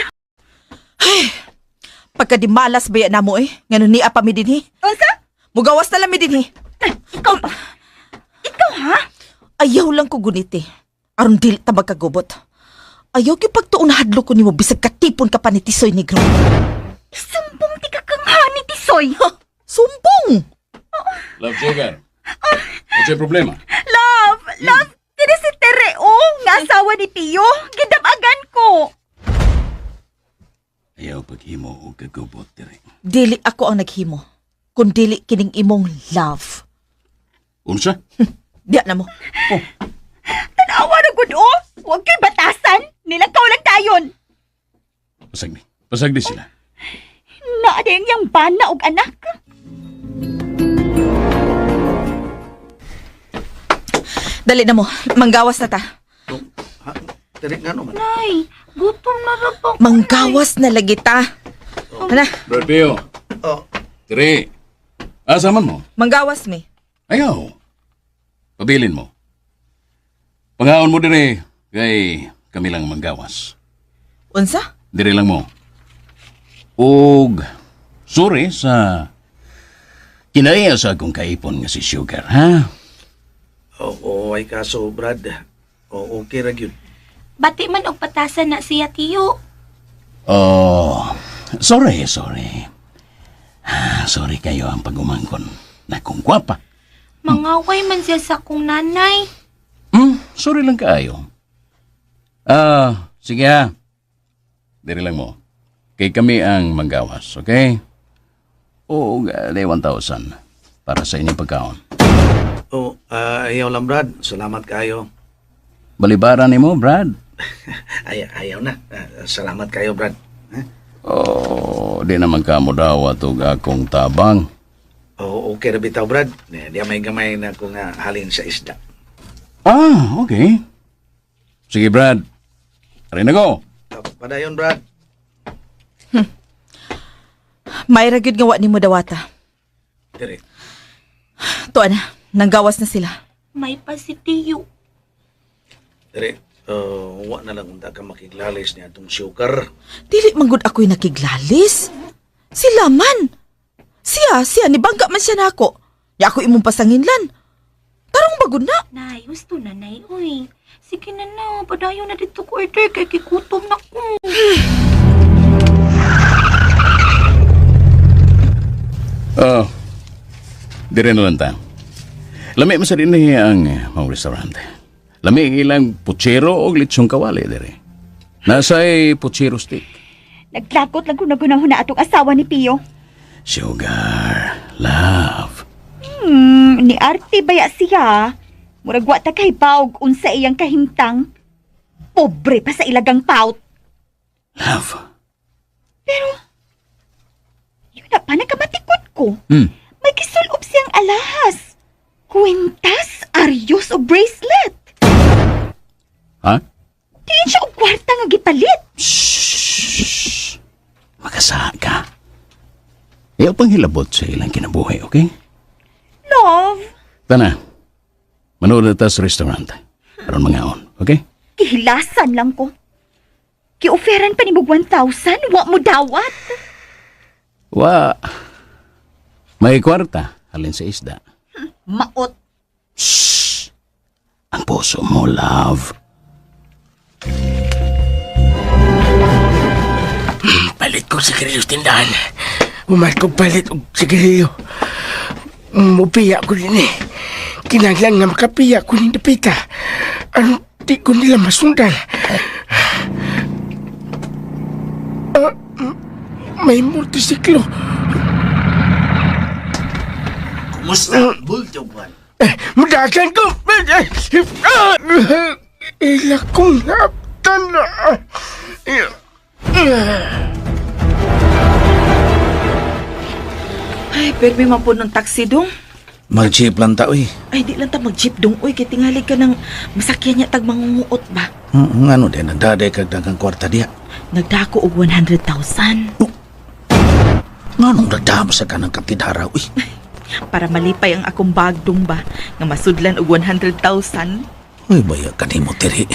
Pagkadimalas baya na mo eh. Ngano niya pa mi dinhi. Unsa? Mugawas na lang mi dinhi. Ikaw pa. Ikaw ha? Ayaw lang ko guniti. Aron dili ta magkagubot. Ayaw gyud pagtuon na hadlo ko nimo bisag katipon ka pa ni Tisoy Negro. Sumbong ti ka kang hani tisoy. Ha? Sumbong! Love Sugar. What's your problema? Love, love, kini si Tere oh, nga asawa ni Pio. Gidabagan ko. Ayaw paghimo o kagubot dire. Dili ako ang naghimo. Kun dili kining imong love. Unsa? Diya na mo. Tanawa na gud oh. Huwag kay batasan. Nilakaw lang tayon. Pasagdi. Pasagdi sila. Naa din yang bana og anak. Dali na mo. Manggawas na ta. Ha? Diri nga naman. Nay, gutom na ra ba ko, Manggawas na lagi ta. Ana, Brad Pio. Oh. Dire. Asa man mo? manggawas mi. Ayaw. Pabilin mo. Pangaon mo dire kay kami lang manggawas. Unsa? Dire lang mo. Og sorry sa kinaya sa akong kaipon nga si Sugar, ha? Oo, ay kaso, Brad. O, okay ra gyud. Bati man og patasan na siya, tiyo. Oh, sorry, sorry. Ah, sorry kayo ang pag-umangkon na kung gwapa. Mangaway man siya sa akong nanay. Sorry lang kaayo. Ah, sige ha. Dire lang mo. Kay kami ang manggawas, okay? Oo, 1,000 para sa inyong pagkaon. Oh, ayaw lang, Brad. Salamat kayo. Balibaran ni mo, Brad. Ay, ayaw na. Salamat kayo, Brad. Ha? Oh, di naman ka mo daw atog akong tabang. Oh, okay ra bitaw, Brad. Di may gamay na kung halin sa isda. Ah, okay. Sige, Brad. Arin na ko. Padayon, Brad. May ra gyud nga wa nimo dawata. Dire. Tuan na, nanggawas na sila. May pa si tiyo. Dire. Wa na lang unta ka makiglalis niya atong sugar. Dili man gud ako'y nakiglalis. Sila man. Siya, siya, nibangga man siya nako. Ya ako imong pasanginlan. Tarong bagod na. Nay, gusto na, nay. Uy, sige na na. Padayon na dito ko order kay kikutom na ko. Oh, dire na lang ta. Lami man sa dinhi ang mga restaurante. Lami ang ilang puchero o litsong kawali dire. Nasa'y puchero stick. Naglagot lang kung nagunahon na atong asawa ni Pio. Sugar, love. Ni arte baya siya. Murag wa ta kay baog unsa iyang kahimtang. Pobre pa sa ilagang pout. Love. Yun na pa nagkamatikod ko. May gisulob siyang alahas. Kwintas, aryos o bracelet. Ha? Diin siya og kwarta nga gipalit. Shh. Makasa ka. Ayaw pang hilabot sa ilang kinabuhi, okay? Love, Tana, manood na ta sa restaurant. Aron mangaon, okay? gihilasan lang ko. Gioferan pa ni mo 1,000, wa mo dawat. Wa. May kwarta, halin sa isda. Maot. Shh! Ang puso mo, love. Palit ko sa krilyos tindahan. Human ko palit og sigarilyo. Mupiya ko din eh. Kinahanglan nga makapiya ko ni dapita. Ano, di ko nila masundan. Ah, may motorsiklo. Kumusta, Bulldog One? Eh, mudagan ko! Ila kong haptan na. Ay, permi man po ng taxi dong. Mag-jeep lang ta, uy. Ay, di lang ta mag-jeep dong. Uy, kay tingali ka ng masakyan niya tag mangunguot ba? Ngano din, nagdaday kag daghang kwarta diya. Nagdako og 100,000 Nganong nagdamo sa kanang kaptidara, uy. para malipay ang akong bag dong ba nga masudlan og 100,000. Uy, baya kanimo tiri.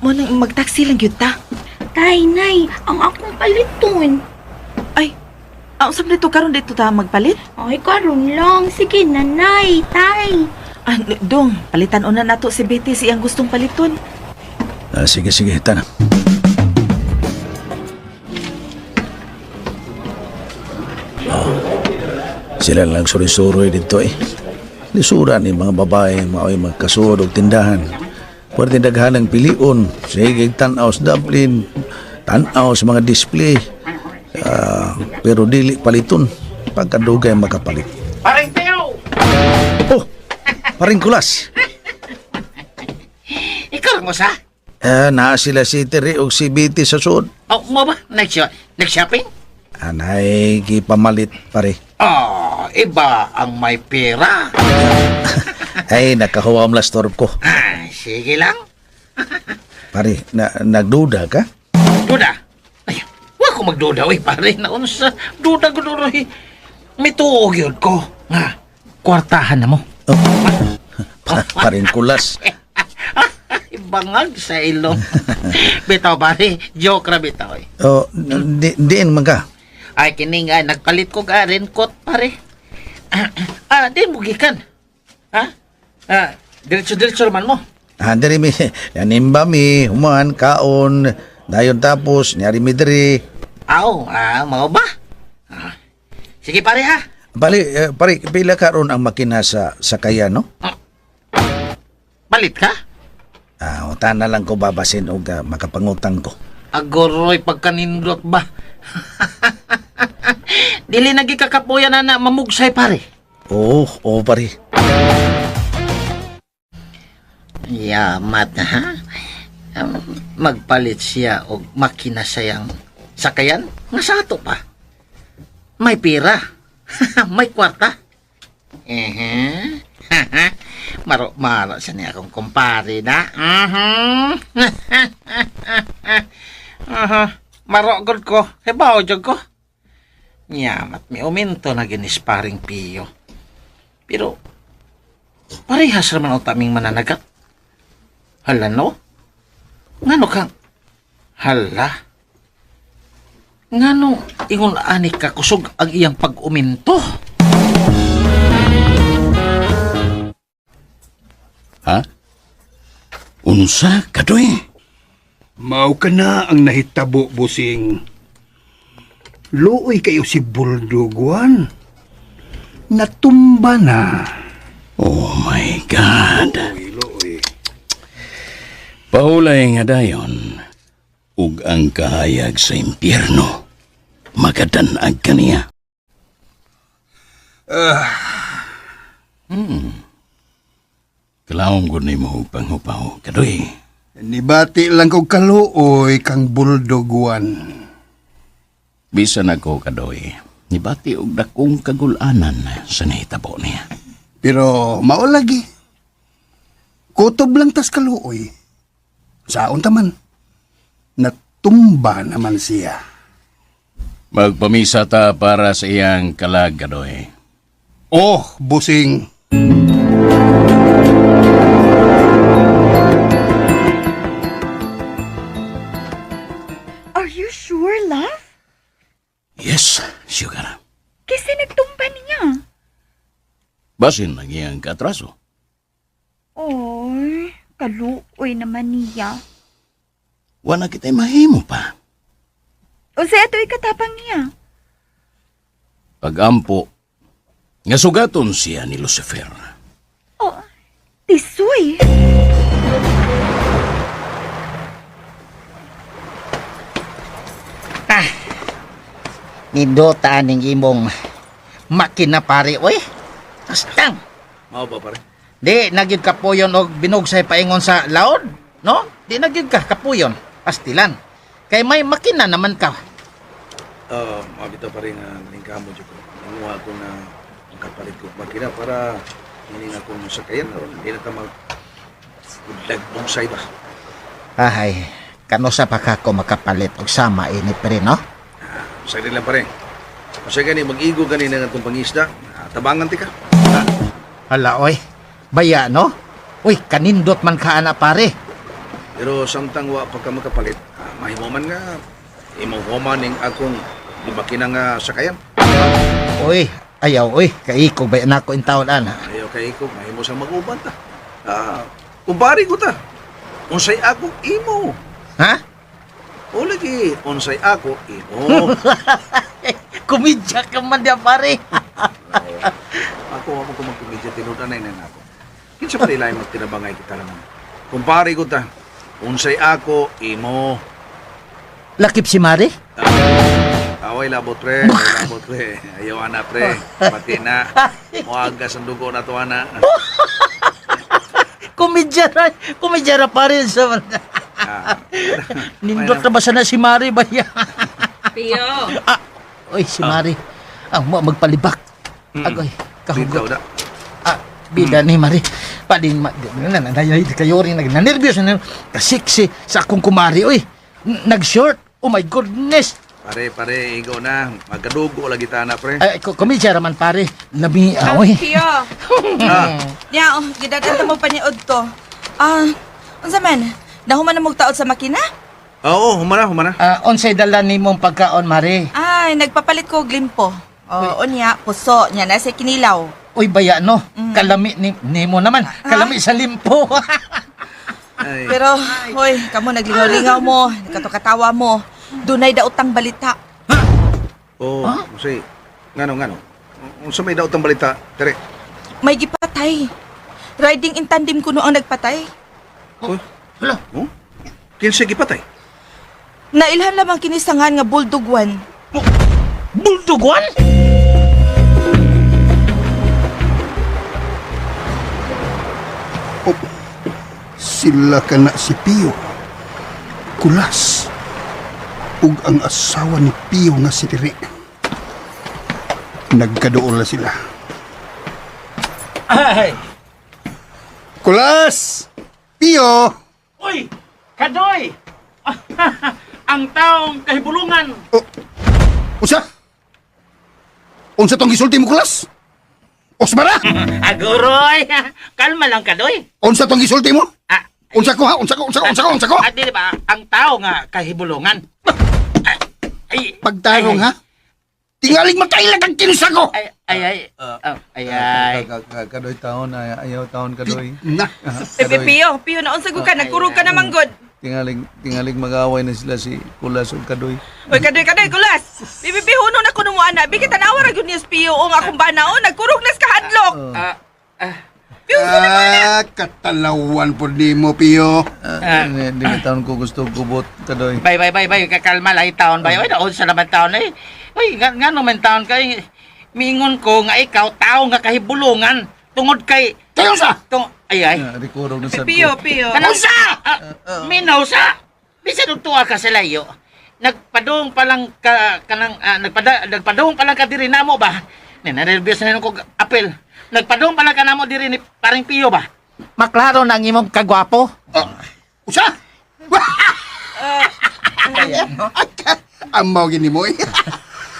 Mo nang magtaxi lang gyud ta. Tay, nay, ang akong paliton. Ay, usab dito karon dito ta magpalit? Ay, karon lang. Sige na, nay, tay. Ah, dong, palitan una nato si Betty sa iyang gustong paliton. Ah, sige, sige, tana. Oh, sila lang suri-suroy dito eh. Lisura ni mga babae, mao'y magkasuod og tindahan. Pwede daghan ang pilion. Sige, tanaw sa Dublin, tanaw sa mga display. Ah, pero dili paliton. Pagkadugay makapalit. Paring Teo! Oh, paring kulas. Ikaw lang usa? Eh, naa sila si Terry og si Betty sa suod. Oh, mo ba? Nag-shopping? Anay, gipamalit pare. Oh, iba ang may pera. Ay, nakahuwam la store ko. Ah, sige lang. Pare, na, nagduda ka? Duda. Ay, wa ko magduda, oy, pare. Naunsa, duda ko duda. May tuog yun ko. Nga, kwartahan na mo. Oh. Paring kulas. Bangag sa ilong. Bitaw, pare. Joke ra bitaw, eh. Oh, di, diin man ka. Ay, kining, ay, nagpalit ko ka, raincoat, pare. Ah, di mo gikan. Ha? Ah, diretso-diretso naman mo. Ah, diri mi, animba mi, human, kaon, dayon tapos, nyari mi diri. Aw, mao ba? Ah, sige, pare, ha? Bali, pare, pila karon ang makina sa sakayan, no? Palit ka? Ah, utan na lang ko babasin og makapangutang ko. Agoroy, pagkanindot ba? Dili nagi kakapuyan na na mamugsay, pare. Oo, oo pare. Yamat, ha? Magpalit siya og makina sayang sakayan nga sa ato pa. May pira. May kwarta. Ehe. Maro-maro siya niya akong kumpare na. Mhm. Aha. Maro gud ko. Hibaw jud ko. Yamat, may uminto na ginis paring piyo. Pero, parehas raman ang taming mananagat. Hala no? Ngano kang... Hala? Ngano ingon ani ka kusog ang iyang pag-uminto? Ha? Unsa kadoy? Mao ka na ang nahitabo, busing. Luoy kayo si Bulldog Juan. Natumba na. Oh my God. Luoy, luoy. Pahulay nga dayon ug ang kahayag sa impyerno makadanag kaniya. Kalawom gud nimo og panghupaw kadoy. Nibati lang kog kaluoy kang Bulldog Juan. Bisan ako kadoy, nibati og dakong kagulanan sa nahitabo niya. Pero mao lagi. Kutob lang tas kaluoy. Saon ta man. Natumba naman siya. Magpamisa ta para sa iyang kalag kadoy. Oh, busing. Are you sure, love? Yes, sugar. Kasi nagtumba niya. Basin ang iyang katraso. Oy, kaluoy naman niya. Wala kita'y mahimo pa. O sa ito ikatapang niya. Pagampo, nga sugaton siya ni Lucifer. Oh, Tisoy. Ah, nindota aning imong makina pare, oy. Tastang. Mao ba pare? Di nagyud kapuyon og binugsay paingon sa laod, no? Di nagyud ka kapuyon, pastilan. Kay may makina naman ka. Mao bitaw pare nga nalingkamo jud ko. Nanguha ko na makapalit ko og makina para hindi na akong sakayan aron hindi na ta mag budlag bonsai ba. Ahay, kano sa pa ka ko makapalit og sama ini pre, no? Sa lang pare. Kasi gani mag-igo gani na atong pangisda. Ah, tabangan ti ka. Hala, oy. Baya, no? Uy, kanindot man ka ana pare. Pero samtang wa pa ka makapalit, mahimo man nga imong human ning akong gimakina nga sakayan. Uy, ayaw, uy, kaikog ba na ako in taon ana. Ayaw kay ko, mahimo sa mag-uban ta. Kumpare ko ta. Unsay ako imo. Ha? O lagi, unsay ako imo. Kumidya ka man diya pare. Ako ako ko magkumidya tinud-anay na nako. Kinsa pa nila magtinabangay kita naman. Kumpare ko ta. Unsay ako imo. Lakip si Mari? Away labot pre, away labot pre. Ayaw ana pre, pati na. Muagas ang dugo na to ana. Kumidya ra, kumidya ra pare sa Ah, Nindot na ba sana si Mari ba ya? Pio. Ah, oy, si Mari. Ang mo magpalibak. Agoy, Bitaw kahugot. na. Ah, bida ni Mari. Pading ma, na na na kayo rin nag nanervyos na kasiksi sa akong kumari oy. Nag-short. Oh my goodness. Pare, pare, igo na. Magkadugo lagi ta na pre. Ay, kumidya ra man pare. Labi, ah, oy. Pio. Ah, Nya, oh, gidadanta mo pa ni Odto. Ah, unsa man? Nahuman na mong taod sa makina? oo, humana, humana. Ah, unsay dala nimong pagkaon, Mari? Ay, nagpapalit ko og limpo. Oh, unya, puso, nya na sa kinilaw. Uy, baya no. Kalami ni nimo naman. Kalami sa limpo. Ay, Pero, hoy, kamo naglingaw-lingaw mo, nagkatokatawa mo. Dunay daotang balita. oh, unsay ngano ngano. Unsa may daot ang balita, Tere? May gipatay. Riding in tandem kuno ang nagpatay. Oh, Hala. oh? Kinsa gipatay? Nailhan lamang kinisangan nga Bulldog One. Bulldog one? Oh, sila ka na si Pio. Kulas. Ug ang asawa ni Pio nga si Tiri. Nagkaduol na sila. Ay. Kulas! Pio! Uy, Kadoy! Ang taong kahibulungan. Oh, unsa? Unsa tong gisulti mo, Kulas? Osmara! Aguroy! Kalma lang, Kadoy. Unsa tong gisulti mo? Ah, Unsa ko ha? Unsa ko? Unsa ko? Unsa ko? Unsa ko? Ah, di ba? Ang tao nga kahibulungan. Ay, ay, Pagtarong ay, ha? Tingaling magkailag ang kinsa ko! Ay, ay, ay. Oh, ay, ay. Kadoy taon, ayaw taon kadoy. Na! Eh, Pio, Pio, naunsa ko ka, nagkurog ka naman god. Tingalig, tingalig mag-away na sila si Kulas ug Kadoy. Oy, kadoy, kadoy, kulas! Bibi, Bibi, huno na kuno mo, ana. Bi, kita nawa ra gyud niya sa Pio, o nga akong bana, o, nagkurog na sa kahadlok. Ah, ah, Pio, huno na. Ah, katalawan po ni mo, Pio. Di na taon ko gusto kubot Kadoy. Bay, bay, bay, bay. Kakalma lang taon, bay. Uy, naon sa naman taon, eh. Uy, nga naman taon kay. Mingon ko nga ikaw, tao nga kahibulungan. Tungod kay... Kayo sa! Tung, ay, ay. Rikurog na sad ko. Pio, Pio. Kanang sa! Ah, minaw sa! Bisan og tuwa ka sa layo. Nagpadong pa lang ka kanang nagpadong pa lang ka diri namo ba? Ni nanervyos na ko apel. Nagpadong pa lang ka namo diri ni paring Piyo ba? Maklaro na ang imong kagwapo. Oh, usa! Amaw gini mo eh.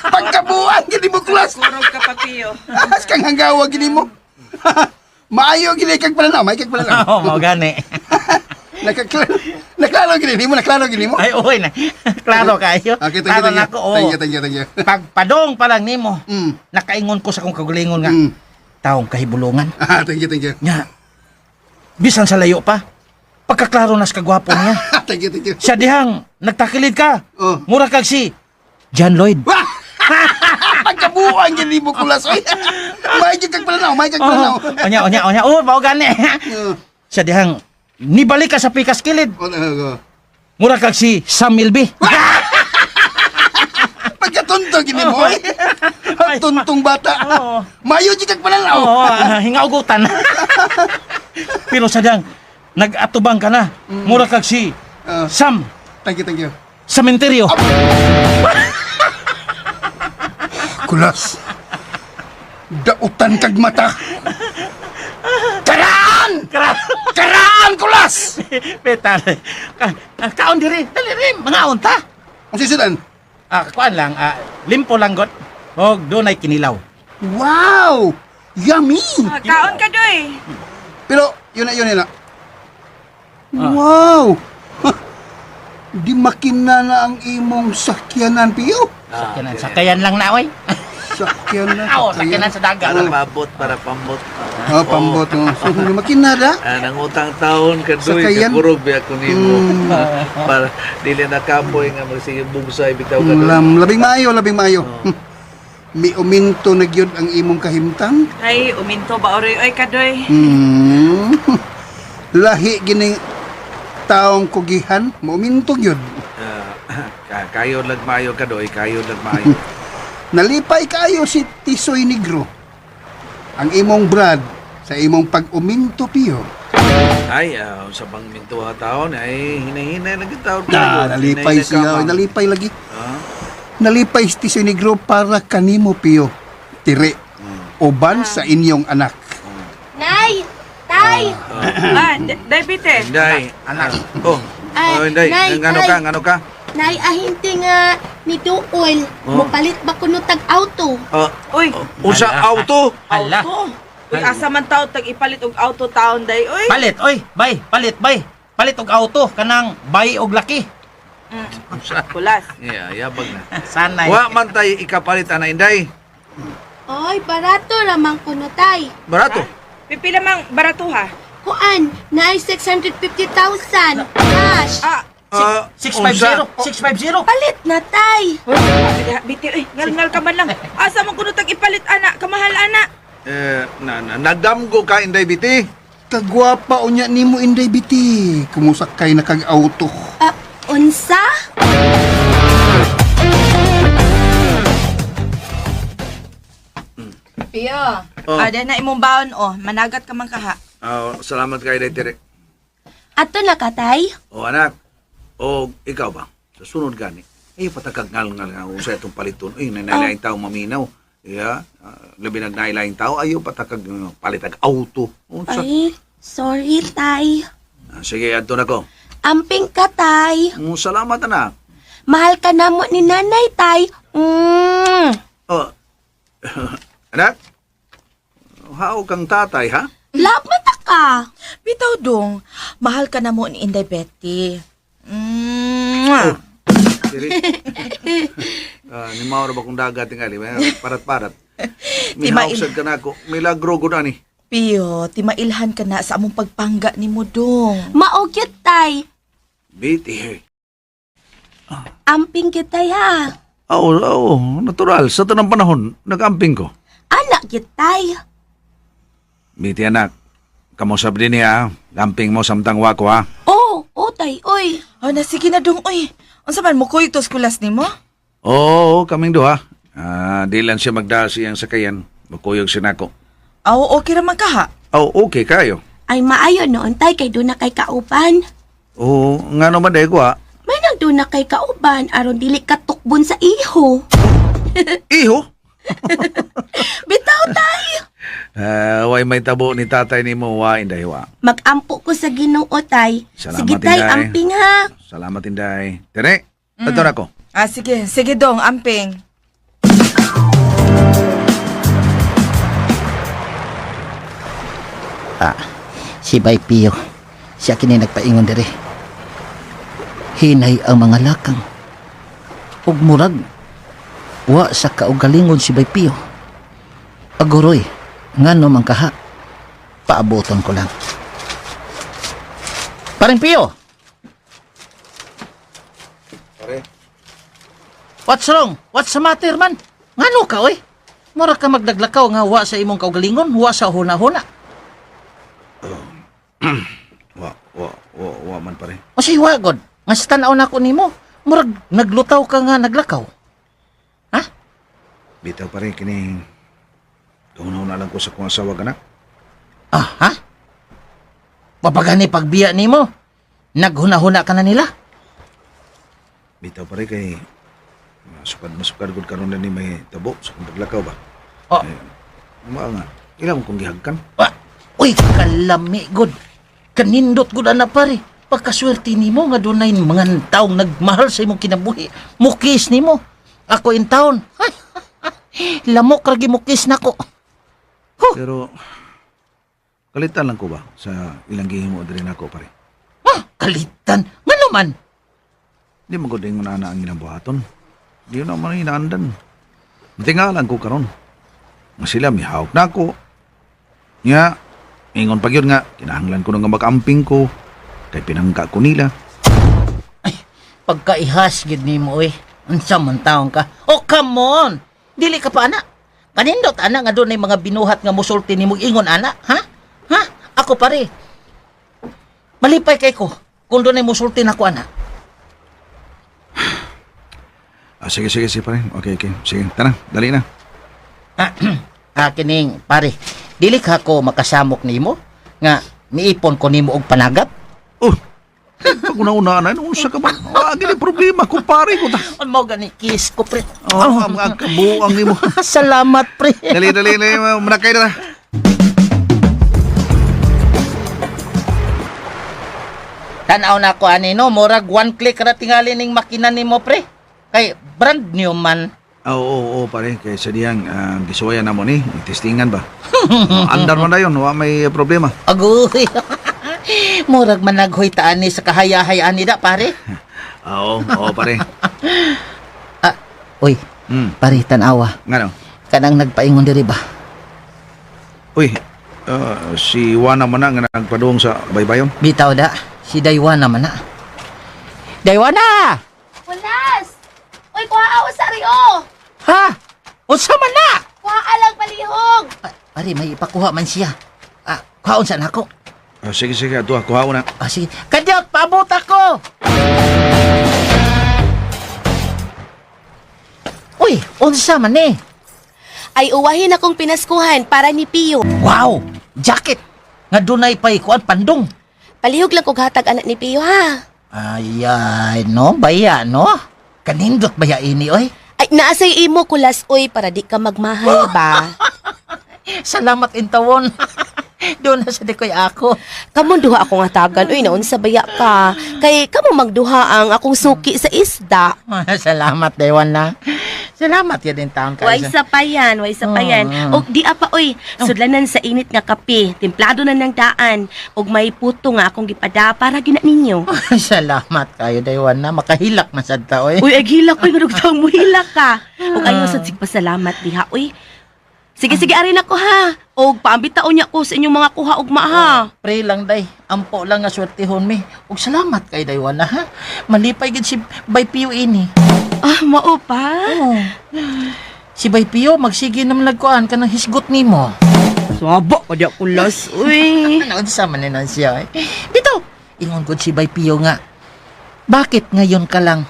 Pagkabuang gini mo, Kulas! Kurog ka pa, Pio. As kang hanggawa gini mo. Maayo gini kag pananaw, maayo kag pananaw. Oo, mao gani. Nakaklaro, naklaro gini mo, naklaro gini mo. Ay, uy na. Klaro kayo. Okay, thank you, Klaro thank na you. ako. oo. Thank you, thank you, thank you. Pagpadong pa lang nimo, nakaingon ko sa akong kagalingon nga taong kahibulungan. Ah, thank you, thank you. Nga. Bisan sa layo pa. Pagkaklaro na sa kagwapo niya. Thank you, thank you. Siya dihang nagtakilid ka. Oh. Mura kag si John Lloyd. Pagkabuang Buang gyud nimo, Kulas oy. May gyud kag planaw, may kag planaw. Oh, onya, onya, onya. Oh, mao gani. Sa dihang nibalik ka sa pikas kilid. Oh, Mura kag si Sam Milby. Pagkatunto gini mo oy. Ang tuntong bata. Oo. Mayo gyud kag pananaw. Oo, hingaugutan. Pero sa dihang nag-atubang ka na. Mura kag si Sam Thank you, thank you. Sementeryo. Kulas. Dautan kag mata. Karaan! Karaan, Kulas! Petal. Kaon diri, dali ri, mga unta. Ang sisudan. Kuan lang, limpo lang god. Og dunay kinilaw. Wow! Yummy! Kaon ka doy. Pero, yun na, yun na. Wow! Huh. Di makina na ang imong sakyanan, Pio. Sakyanan, sakayan lang na oy. Sakyanan. Oo, sakyanan sa dagat. Para pabot, para pambot. Oh, pambot. Oh. So, di makina da. Nangutang taon kadoy, Sakayan. kakurog biya ko nimo. Para dili na kapoy nga magsige bugsay bitaw kadoy. Labing maayo, labing maayo. Mi uminto na gyud ang imong kahimtang. Ay, uminto ba oray oy kadoy. Lahi gining taong kugihan, mauminto gyud. Kayo lagmayo kadoy, kayo lagmayo. Nalipay kaayo si Tisoy Negro. Ang imong brad sa imong pag-uminto, Pio. Ay, sa bang mintuha taon ay hinahinay lang gyud taon. Na, nalipay siya, nalipay lagi. Ah? Nalipay si Tisoy Negro para kanimo, Pio. Tiri, uban sa inyong anak. Nay! Tay! Day bite. Inday. Anak. Oh. Ay, Oh, Inday, Nay, ngano tay. ka, ngano ka? Nay, ahinti nga ni Duol. Oh. Mopalit ba kuno tag auto? Ah, Uy, usa auto. Hala. auto. Uy, asa man tao tag ipalit og auto taon day oy. Palit, oy, bay, palit, bay. Palit og auto kanang bay og laki. Kulas. Yeah, yabag na. Sanay. Wa man tay ikapalit ana Inday. Oy, barato ramang kuno tay. Barato. Pipila mang barato ha? Kuan, naay 650,000 cash. Ah, Ah, 650, 650. Palit na tay. uy, biti oy, ngal-ngal ka man lang. Asa man kuno tag ipalit ana, kamahal ana. Eh, na, na, nagdamgo ka Inday biti. Kagwapa unya nimo Inday biti. Kumusakay na kag auto. Ah, unsa? Pio. Oh. Ah, na imong baon oh, managat ka man kaha. Ah, salamat kay Inday Tere. Ato na ka tay? O anak, o ikaw ba? Sa sunod gani, ay patakag ngal ngal nga usa itong paliton. Ay, nanailaing tao maminaw. Yeah, labi nagnailaing tao, ayo patakag palitag auto. Unsa? Ay, sorry tay. Ah, sige, adto na ko. Amping ka tay. Salamat anak. Mahal ka na mo ni nanay tay. Oh, anak, hao kang tatay, ha? Love man ta ka. Bitaw dong, mahal ka na mo ni Inday Betty. Mwah. Diri. Ni Mauro ba kung dagat tingali, parat-parat. Timail. Mihaw sad ka na ako. Milagro ko na ni. Pio, timailhan ka na sa among pagpangga ni mo dong. Mao gyud tay. Biti. Amping gyud tay ha. Oo, oo, natural. Sa tanang panahon, nag-amping ko. Anak gyud tay. Biti anak, kamo sab din ha. Amping mo samtang wako ha. Oh, oh tay oy. Oh, na sige na dong oy. Unsa man mo kuy tos kulas nimo? Oo, kaming duha. Di lang siya magdala siyang sakayan. Makuyog siya nako. Aw, okay ra man kaha. Oh, okay kayo. Ay maayo noon tay kay doon na kay kauban. Oo, nga naman dahil ko ha. May nang doon na kay kauban aron dili ka tukbon sa iho. Iho? Bitaw tay. Way may tabo ni tatay ni mo, wa inday wa. Magampo ko sa Ginoo tay. Salamat, Sige tay, Inday. amping ha. Salamat inday. Tere, ato na ko. Ah, sige, sige dong, amping. Ah, si Bay Pio. Siya kini nagpaingon diri. Hinay ang mga lakang. Ug murag wa sa kaugalingon si Bay Pio. Aguroy, ngano man kaha. Paaboton ko lang. Paring Pio! Pare. What's wrong? What's the matter man? Ngano ka oy? Mura ka magdaglakaw nga wa sa imong kaugalingon, wa sa huna-huna. Wa wa wa wa man pare. O si wa god, nga sa tan-aw nako nimo, murag naglutaw ka nga naglakaw. Ha? Bitaw pare kini una-una lang ko sa kong asawa gana. Ah, ha? Papagani pagbiya nimo. Naghuna-huna ka na nila. Bitaw pare kay masukad masukad gud karon na ni may tabo sa kong paglakaw ba. Oh. Eh, mao nga ilang kong gihagkan. Ah, uy, kalami god. Kanindot gud ana pare. Pagkaswerte nimo nga dunay mga taong nagmahal sa imong kinabuhi. Mukis nimo. Ako in town. Ay, lamok ra gimukis nako. Pero kalitan lang ko ba sa ilang gihimo diri nako pare. Ah, kalitan. Ngano man? Di man gud ingon ana ang ilang buhaton. Di na man inaandan. Tingalan ko karon. Nga sila mihawak na ako. Nga, ingon pa gyud nga kinahanglan ko na nga makamping ko kay pinangka ko nila. Pagkaihas gid nimo oy. Unsa man taon ka? Oh, come on. Dili ka pa ana. Kanindot ana nga dunay mga binuhat nga musulti nimo ingon ana, ha? Ha? Ako pare. Malipay kay ko kung dunay musulti nako ana. Ah, sige, sige, sige, pare. Okay, okay. Sige, tara, dali na. Ah, ah, kining pare. Dili ka ko makasamok nimo nga miipon ko nimo og panagat. Oh, pag una-una na, unsa ka ba? Ah, gini problema ko, pare ko ta. Mo gani kiss ko pre. Oh, ang kabuang nimo. Salamat pre. Dali, dali, dali. Manakay na. Tanaw na ko ani no, murag one click ra tingali ning makina nimo pre. Kay brand new man. Ah, Oo, oo, oo, pare. Kay sa diyang gisuwayan na mo ni. Testingan ba? Oh, andar man na yun. Wa may problema. Agoy. Murag managhoy taan ni sa kahayahay ani da pare. Ah, Oo, oo, pare. Ah, uy, pare tanawa. Ngano? Kanang nagpaingon diri ba? Uy, si Juana man na nga nagpadung sa baybayon. Bitaw da, si Daywana man na. Daywana! Kulas! Uy, kuha ako sa Rio! Ha? Unsa man na? Kuha lang palihog! Pare, may ipakuha man siya. Ah, kuhaon sa nako. Ah, sige, sige. Ato, kuha na. Ah, sige. Kadyot, paabot ako! Uy, unsa man eh? Ay uwahin akong pinaskuhan para ni Pio. Wow! Jacket! Nga dunay pa'y kuan pandong. Palihog lang kog hatag anak ni Pio ha. Ay, ay, no, baya, no? Kanindot baya ini, oy. Ay, naasay imo kulas oy para di ka magmahal ba. Salamat intawon. Doon na sa dikoy ako. Kamo duha ako nga tagan oy naunsa baya ka. Kay kamo magduha ang akong suki sa isda. Salamat, Dewan na. Salamat yun din taon kayo. Way sa payan, way sa payan. Ah. Og di apa oy, sudlanan sa init nga kape, templado na ng daan, og may puto nga akong gipada para gina ninyo. Salamat kayo, Dewan na. Makahilak na sad ta, oy. Uy, aghilak oy, ngadugtong mo hilak ka. Og ayo sad sigpasalamat diha oy. Sige sige arin ako ha. Og paambit taon niya ko sa inyong mga kuha ug ha. Pray lang, day. Ampo lang nga swertihon mi. Og salamat kay Daywan na, ha? Malipay gid si Bay Pio ini. Ah, mao pa. Oo. Si Bay Pio, magsige naman nagkuan ka ng hisgot nimo. Saba ka di ako las uy. Naunsa man ni nun siya, eh. Dito, ingon ko si Bay Pio nga. Bakit ngayon ka lang?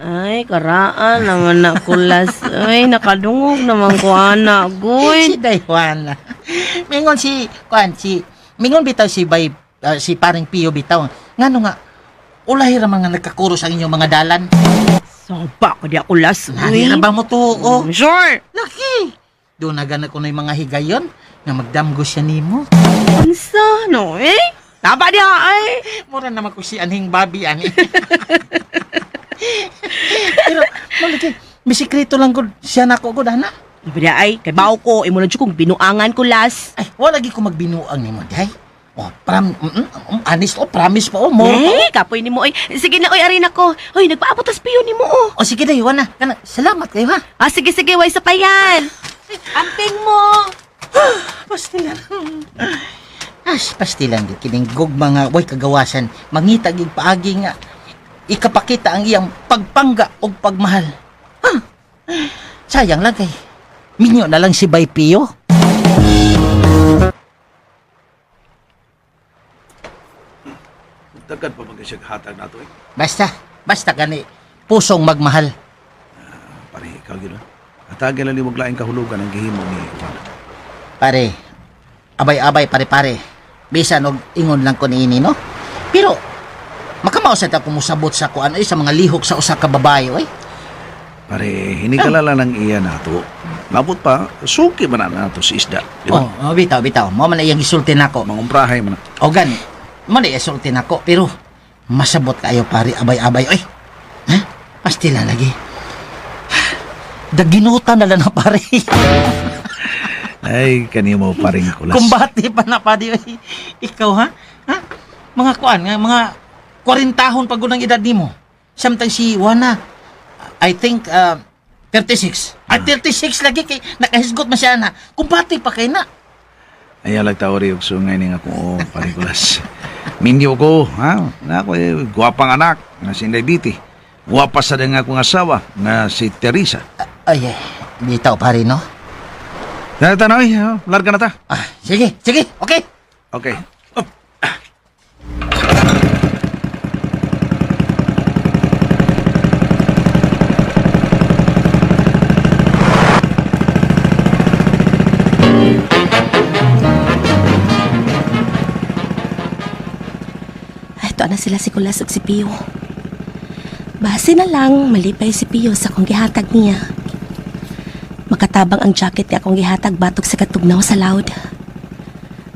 Ay, karaan naman na kulas. Uy, nakadungog naman ko ana, Si good. Daywana. Mingon si, kuan, si, mingon bitaw si Bay, si paring Pio bitaw. Ngano nga, ulahi ra mga nagkakuros ang inyong mga dalan. Saba ka di ako las, Nari uy. ra ba mo tuo? Sure. Laki! Doon na gana ko na yung mga higayon nga magdamgo siya nimo. Unsa, no, eh? Taba diha, ay. Mura naman ko si anhing babi ani. Pero, malaki, may sikreto lang gud siya nako gud ana. Taba diha, ay. Kay bao ko, imo na jud kong binuangan ko las. Ay, wala gi ko magbinuang nimo day. Oh, pram, honest oh, promise pa oh, more pa. Eh, kapoy nimo oy. Sige na oy, arin ako. Oy, nagpaabot tas piyo nimo oh. Oh, sige day, wala. Kana, salamat kayo ha. Ah, sige sige, way sa payan. Amping mo. Pastilan. As pastilan gid kining gugma nga way kagawasan. Mangita gid paagi nga ikapakita ang iyang pagpangga og pagmahal. Ha? Sayang lang kay Minyo na lang si Bay Pio. Daghan pa man siya hatag nato eh. Basta, basta gani. Pusong magmahal. Pare, ikaw yun. Hatagin lang ni laing kahulugan ang gihimo ni Juan. Pare, abay-abay pare-pare. Bisan og ingon lang ko niini, no? Pero, makamao sa ta kumusabot sa kuan ay sa mga lihok sa usa ka babae, oy. Pare, hinikala lang ang iya nato. Mabot pa, suki man na nato si isda. Di ba? Oh, oh, bitaw, bitaw. Mao man na iyang gisulti nako. Mangumprahay man na. O gani, mo na isulti nako, pero masabot kayo pare, abay-abay, oy. Ha? Pastila lagi. Daginutan na lang na pare. Ay, kanimo paring kulas. Kumbate pa na padi oy. Ikaw ha? Ha? Mga kuan nga mga 40 tahon pag unang edad nimo. Samtang si Juana, I think 36. At 36 lagi kay nakahisgot man siya na. Kumbate pa kay na. Ayaw lang tao rin sungay ni nga ko, oh, paring kulas. Minyo ko, ha? Na ako, eh, gwapang anak, nga si Inday Biti. Gwapa sa din akong asawa, nga si Teresa. Ay, ay, bitaw pare, no? Tanoy, larga na ta. Ah, sige, sige, okay. Okay. Ay, ito na sila si Kulas ug si Pio. Base na lang, malipay si Pio sa akong gihatag niya. Makatabang ang jacket nga akong gihatag batok sa katugnaw sa loud.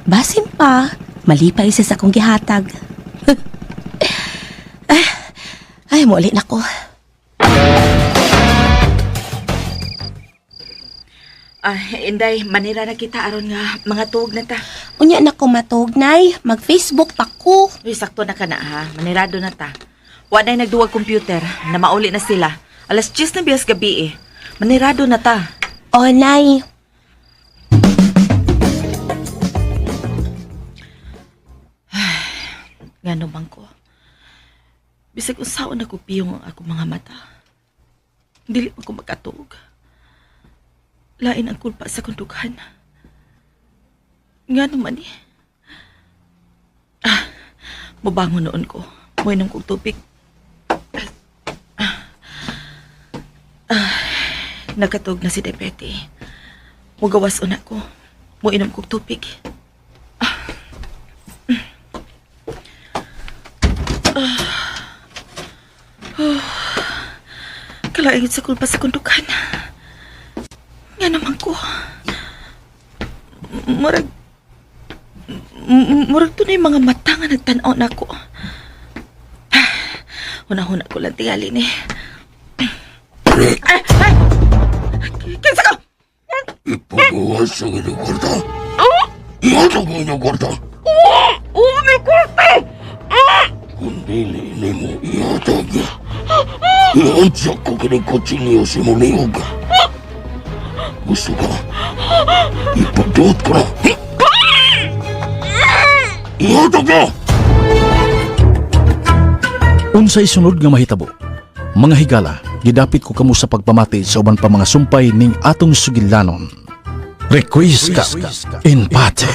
Basin pa, malipay siya sa akong gihatag. Ay, ay, muli na ko. Ah, Inday, manira na kita aron nga mga tuog na ta. Unya na ko matug, Nay. Mag-Facebook pa ko. Uy, sakto na ka na ha. Manirado na ta. Wa na'y nagduwag computer. Na mauli na sila. Alas 10 na biyas gabi eh. Manirado na ta. O, Nay. Ngano bang ko? Bisag unsaon na ko piyong ang akong mga mata. Dili man ko makatuog. Lain ang kulpa sa kundughan. Ngano man eh. Ah, mubangon noon ko. Muinom kog tubig. Ah, nakatuog na si Depete. Mugawas una ko. Muinom kog tubig. Kalaingit sa kulpa sa kundukan. Nga naman ko. Murag... Murag tunay mga mata nga nagtanaw na ako. Una-huna ko lang tingali ni. Ay! Ay! Kinsa ka? Ipagawas ang inyong kwarta. Ihatag ang inyong kwarta. Oo, may kwarta! Kung dili nimo ihatag, ihansak ko kining kutsilyo sa imong liog. Gusto ka? Ipaduot ko na. Ihatag na! Unsay sunod nga mahitabo? Mga higala, gidapit ko kamo sa pagpamati sa uban pa mga sumpay ning atong sugilanon. Requiescat in pate.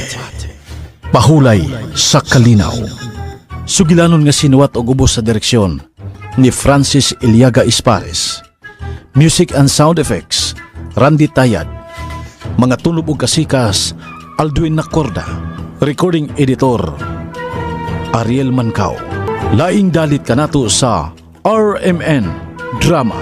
Pahulay sa kalinaw. Sugilanon nga sinuwat og ubos sa direksyon ni Francis Iliaga Ispares. Music and sound effects, Randy Tayad. Mga tunob og kasikas, Alduin Nacorda. Recording editor, Ariel Mancao. Laing dalit kanato sa RMN Drama.